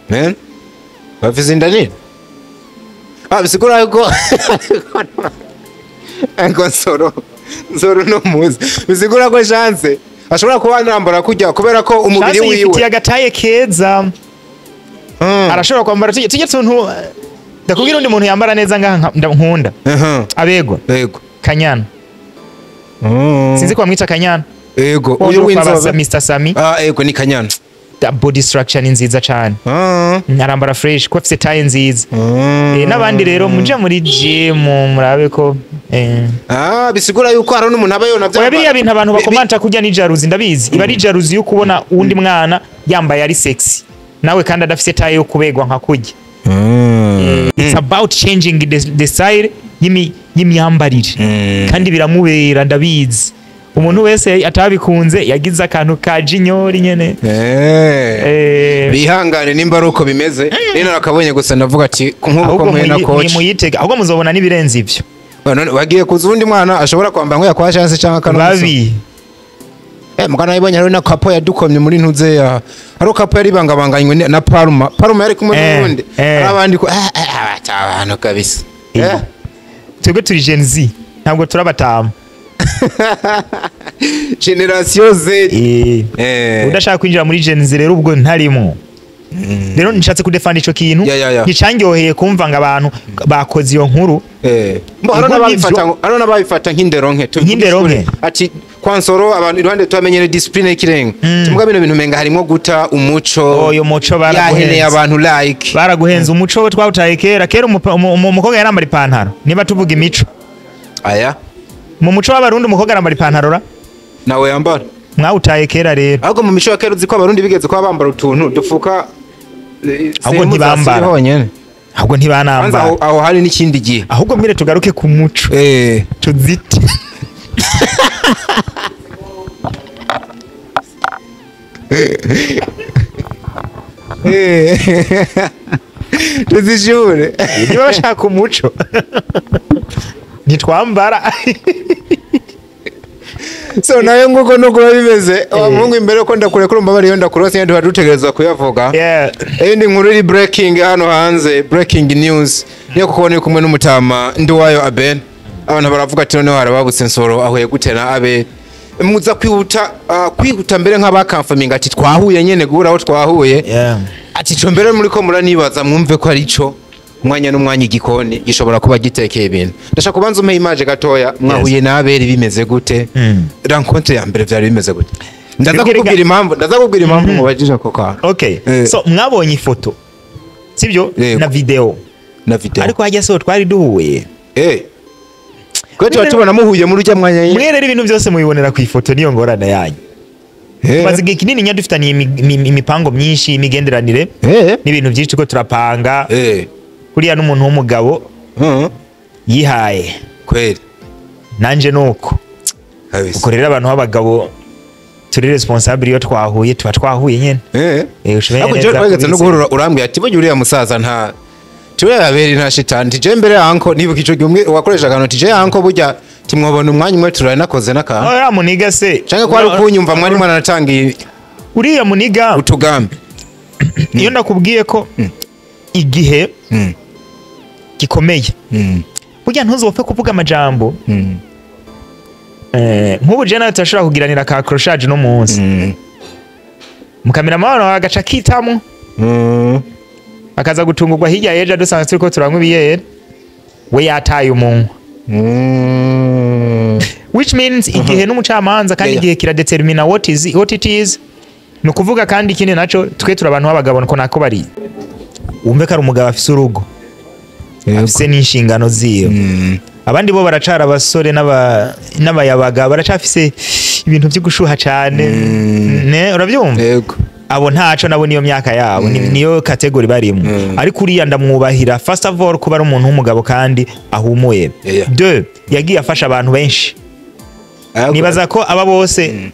Man. Bafise inda nini? Ah, bisigura yuko Ngo Nsoro. Nsoro no muzi. Bisigura ko Chance ashobora kuba nambara kujya kubera ko umubiri Chance yifitiye wiwe. agataye keza. Arashobora kwambara tujye tuntu. Ndakubwira undi muntu yambara neza ngaha nkunda. Abego. Yego. Kanyana. Sinzi ko bamwita Kanyana. Yego, uyu uyu w'inzobe. Mr Sami. Ah, yego, ni Kanyana. The body structure ni nziza cyane. Arambara fresh ko afise taille nziza. N'abandi rero muje muri gym murabe ko Ah, bisigura yuko hari n'umuntu aba yona Oya, biriya bintu abantu bakomanta kurya ni jalousie, ndabizi. Iba ari jalousie yo kubona uwundi mwana yambaye ari sexy, nawe kandi adafise taille yo kubegwa nka kurya. It's about changing the style y'imyambarire. Kandi biramubera, ndabizi. Umuntu wese atabikunze yagize akantu ka jinyori nyene. Bihangane nimba ari uko bimeze. Rero nakabonye gusa ndavuga ati nk'uko Ahubwo mwe na coach muyitege, ahubwo muzobona n'ibirenze ivyo. None wagiye kuza uwundi mwana ashobora kwambara nk'uya kwa Chance cyangwa kano Babi. Mugana nabonye hariho na kapo yadukomye muri ntuze ya, hariho kapo yari bangabanganywe na Parma. Parma yari kumwe n'uwundi. Hari abandi ko abantu kabisa. Twebwe turi Gen Z, ntabwo turabatama. Generation Z. Udashaka kwinjira muri Gen Z rero ubwo ntarimo. Rero nishatse kudefanda ico kintu. Yeah. Nticangyoheye kumva ngo abantu bakoze iyo nkuru. Mbo hariho Inkuru n'ababifata n'ivyo. hariho n'ababifata nk'indero nke. Tubivuge Nk'indero ukuri. nke. Ati kwa Nsoro abantu iruhande twamenyere discipline y'ikirenga. Tuvuga bino bintu menga harimo guta umuco. Oyo muco baraguhenze. Yaheneye abantu like. Baraguhenze umuco twawutaye kera. Kera umukobwa yarambara ipantaro. Niba tuvuga imico. Aya. Mu muco w'Abarundi umukobwa arambara ipantaro ra? Nawe yambara. Mwawutaye kera rero. Ahubwo mu mico ya kera uzi ko Abarundi bigeze kuba bambara utuntu dufuka Ahubwo sehemu za ntibambara. siri honyene. Ahubwo Kwanza ntibanambara. aho hari n'ikindi gihe. Ahubwo mbere tugaruke ku muco. Tuzite. Tuzishure. Niba bashaka umuco. Ntitwambara. So nayo nguko nuko biba bimeze. Wa Mungu imbere ko ndakure kurumva bari yo ndakurose nyine dutegerezwa kuyavuga. Iyindi nkuru iri breaking hano hanze, breaking news. Niyo kuko ni kumwe n'umutama Nduwayo Abel. Abantu baravuga ati noneho harababutse Nsoro ahuye gute na Abel. Muza kwihuta kwihuta mbere nk'abakamfaminga ati twahuye nyene guhura aho twahuye. Ati cyo mbere muri ko muranibaza mwumve ko ari cyo umwanya n'umwanya igikoni gishobora kuba gitekeye ibintu. Ndashaka kubanza umpe image gatoya mwahuye na Abel bimeze gute? Rencontre ya mbere vyari bimeze gute? Ndaza kukubwira impamvu, ndaza kukubwira impamvu mubajije ako kantu. Okay. So mwabonye ifoto. Sibyo? Na video. Na video. Ariko hajya so twari duhuye. Kwe tuba tubona muhuye muri rya mwanya nyine. Mwe rero ibintu byose mubibonera ku ifoto niyo ngorane yanyu. Maze igihe kinini nya dufitaniye imipango myinshi, imigenderanire n'ibintu byinshi ko turapanga. Kuriya n'umuntu w'umugabo yihaye. Kweli. Nanje nuko. Uko rero abantu b'abagabo turi responsable iyo twahuye tuba twahuye nyene. Ushobora Ariko neza je twageze no kubitse. guhurura urambwiye ati burya uriya musaza nta turiya Abeli nta shitani. Tije mbere yanko nibuka ico gihe umwe wakoresha akantu tije yanko burya timwobona umwanya umwe turanakoze n'akantu. Oya muniga se. Canke ko ari ukunyumva mwari mwaranatangiye Uriya muniga utugambi. Iyo ndakubwiye ko igihe gikomeye. Burya ntuzopfe kuvuga amajambo. Nk'ubu je nawe turashobora kugiranira ka accrochage no munsi. Mukameramani wawe agaca kitamwo. Akaza gutungurwa hirya yejo dusanga turiko turanywa ibiyeri. We yataye umunwa. Which means igihe n'umucamanza kandi igihe kiradetermina what is what it is. Ni ukuvuga kandi ikindi naco twe turi abantu b'abagabo niko nako bari. Wumve ko ari umugabo afise urugo. Afise n'inshingano ziwe. Abandi bo baracara abasore n'abayabaga baracafise ibintu byo gushuha cyane. Ne urabyumva? Abo ntaco nabo niyo myaka yabo, niyo category barimo. Ariko uriya ndamwubahira first of all kuba ari umuntu w'umugabo kandi ahumuye. Deux, yagiye afasha abantu benshi. Nibaza ko aba bose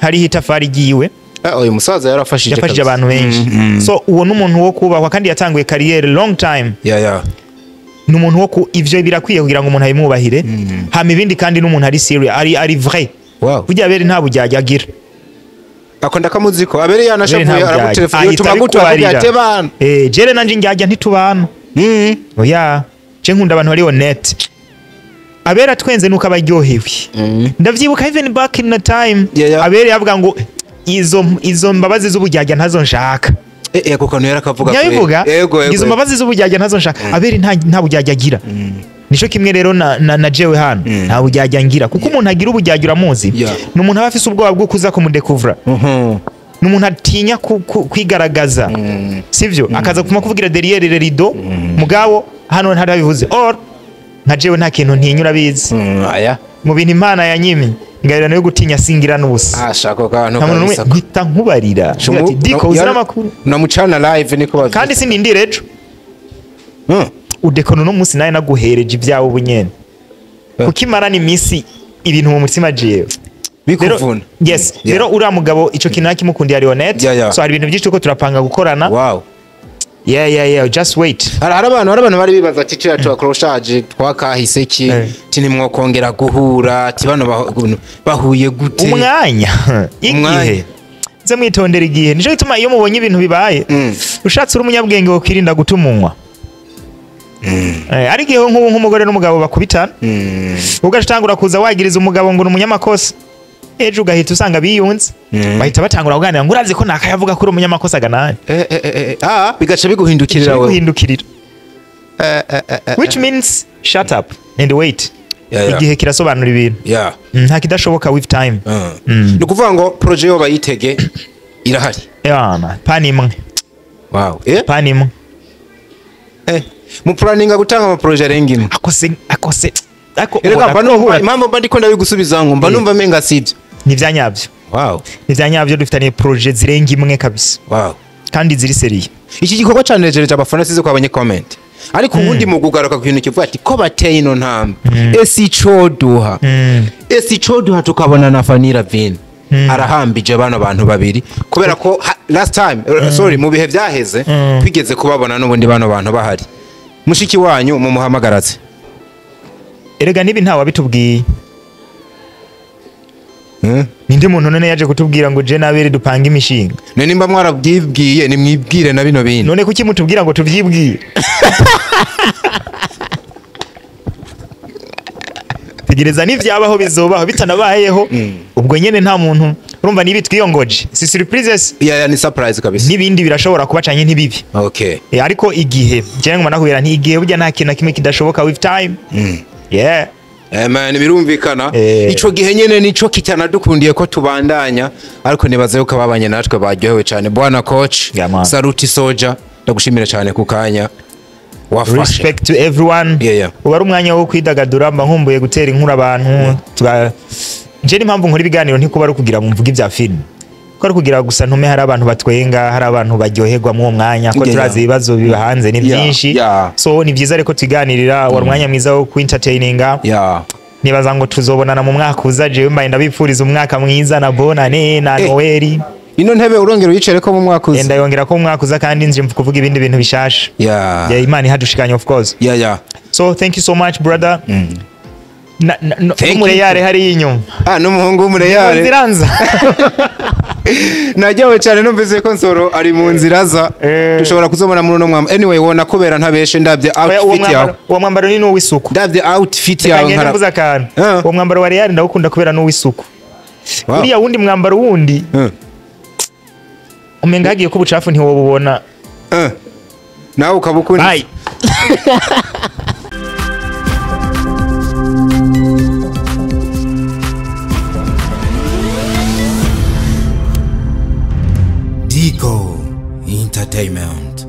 hari itafari ryiwe. Uyu musaza yarafashije Yafashije kabisa. abantu benshi. So uwo n'umuntu wo kubahwa kandi yatanguye carrière long time. Ni umuntu wo ku ivyo birakwiye kugira ngo umuntu abimwubahire. Hama ibindi kandi n'umuntu ari serious, ari vrai. Burya Abeli nta bujyajya agira. Akunda kamuziko. Abeli yanashavuye Abeli nta aragutelefona, bujyajya. yotuma Ahita gutwa akubwira abikubarira. ati bana. Jere nanje njyajya ntitubana. Oya, je nkunda abantu bari honnête. Abeli atwenze nuko abaryohewe. Ndavyibuka even back in the time. Abeli yavuga ngo izo mbabazi z'ubujyajya ntazo nshaka. Kuko niyo yarakavuga kwe. Nyabivuga? Yego, yego. Izo mbabazi z'ubujyajya ntazo nshaka. Abeli nta bujyajya agira. Nico kimwe rero na jewe hano. Nta bujyajya ngira. Kuko umuntu agira ubujyajya uramuzi. Ni umuntu aba afise ubwoba bwo kuza kumudekuvura. Ni umuntu atinya kwigaragaza. Sivyo? Akaza kuma kuvugira derrière le rideau. Mugabo hano ntarabivuze. Or nka jewe nta kintu ntinya urabizi. Aya. Mu bintu Imana yanyimye ingabirano yo gutinya singira n'ubusa. Shako kantu Nta muntu n'umwe kabisa. mpita nkubarira. Shumu, Ati, Diko, no, uzira yara- amakuru. Namucana live niko bavyita. Kandi sinindira ejo. Udekono no munsi nawe naguhereje ibyawe ubunyene. Kuko imarana iminsi ibintu mu mutima jewe. Bikuvuna. Yes. Rero uriya mugabo ico kintu nakimukundiye, Leonette. So hari ibintu byinshi turiko turapanga gukorana. Yeah, just wait. Hari abantu bari bibaza ati cya twakroshaje twakahise ki, ti ntimwokongera guhura, ati bano bahuye gute? Umwanya. Umwanya. Igihe, nze mwitondera igihe. Nico gituma iyo mubonye ibintu bibaye, ushatse uri umunyabwenge wokwirinda guta umunwa. Ariko igihe nk'ubu nk'umugore n'umugabo bakubitana, ugaca utangura kuza wagiriza umugabo ngo ni umunyamakosa, ejo ugahita usanga biyunze, bahita batangura kuganira ngo urazi ko nakayavuga ko uri umunyamakosa ganani. Ah, bigaca biguhindukirira wewe. Guhindukirira. Eh. Which means shut up and wait. Yeah. Igihe kirasobanura ibintu. Nta kidashoboka with time. Ni ukuvuga ngo projet yo bayitege irahari. Yana pani imwe. Wow. Pani imwe. Mu planninga gutanga ama projet arenga imwe? Akose akose ako. Erega mba numva Ubona impamvu mba ndiko ndabigusubiza ngo mba numva menga sibyo. Ni ibyanyabyo. Ni ibyanyabyo, dufitaniye projet zirenga imwe kabisa, kandi ziri sérieux. Iki gikorwa canejereje abafana, size ko abanye comment, ariko ubundi mu kugaruka ku kintu kivuga ati ko bateye ino ntambwe, ese icoduha, ese icoduha tukabona na Fanny Vin arahambije bano bantu babiri, kubera ko last time, sorry, mu bihe byaheze twigeze kubabona n'ubundi bano bantu bahari, mushiki wanyu mumuhamagaraze. Erega nibi ntawe wabitubwiye. Ninde muntu none yaje kutubwira ngo je nabere dupange imishinga? None nimba mwarabyibwiye, nimwibwire na bino bindi. None kuki mutubwira ngo tuvyibwire? Tegereza, nivyabaho bizobaho, bitanabayeho ubwo nyene nta muntu urumva. Nibi twiyongoje si surprises? Yeah, ni surprise kabisa. N'ibindi birashobora kuba canke ntibibi. Ariko igihe je nguma nakubwira nti igihe burya nta kintu na kimwe kidashoboka with time. Yeah. Man, birumvikana. Ico gihe nyene nico kitanadukundiye ko tubandanya, ariko nibaza yuko ababanye natwe baryohewe cyane. Bwana coach, Yeah, man. saluti soja, ndagushimira cyane ku kanya wafashe. Respect to everyone. Uba ari umwanya wo kwidagadura, mba nkumbuye gutera inkuru abantu. Nje n'impamvu nkora ibiganiro ntikuba ari ukugira ngo mvuge ibya filime, ko ari kugira gusa ntume hari abantu batwenga, hari abantu baryoherwa muri uwo mwanya, ko turazi ibibazo biba hanze ni byinshi. So ni byiza reko tuganirira, wari umwanya mwiza wo kwintertaininga. Nibaza ngo tuzobonana mu mwaka uza. Jewe mbaye ndabipfuriza umwaka mwiza na bonane na Noeli. Ino ntebe urongera uyicare ko mu mwaka uza? Ndayongera ko mu mwaka uza, kandi nje kuvuga ibindi bintu bishasha. Yeah, Imana ihadushikanye, of course. So thank you so much, brother. Na Thank you. n'umureyare hariya inyuma. Ah, n'umuhungu w'umureyare. Nziranza. Najyawe cyane numvise ko Nsoro ari mu nzira za dushobora kuzobona muri uno mwambaro. Anyway, wona kubera ntabeshe, ndabye Oya, uwo outfit yawe. mwambaro, uwo mwambaro ni n'uw'isuku. Ndabye outfit Reka yawe ngende nkara mvuze akantu. Ah. Uwo mwambaro wa Real ndawukunda kubera n'uw'isuku. Uriya wundi mwambaro wundi umenga hagiye ko ubucafu ntiwobubona. Nawe ukaba ukunda. Bye. Dico Entertainment.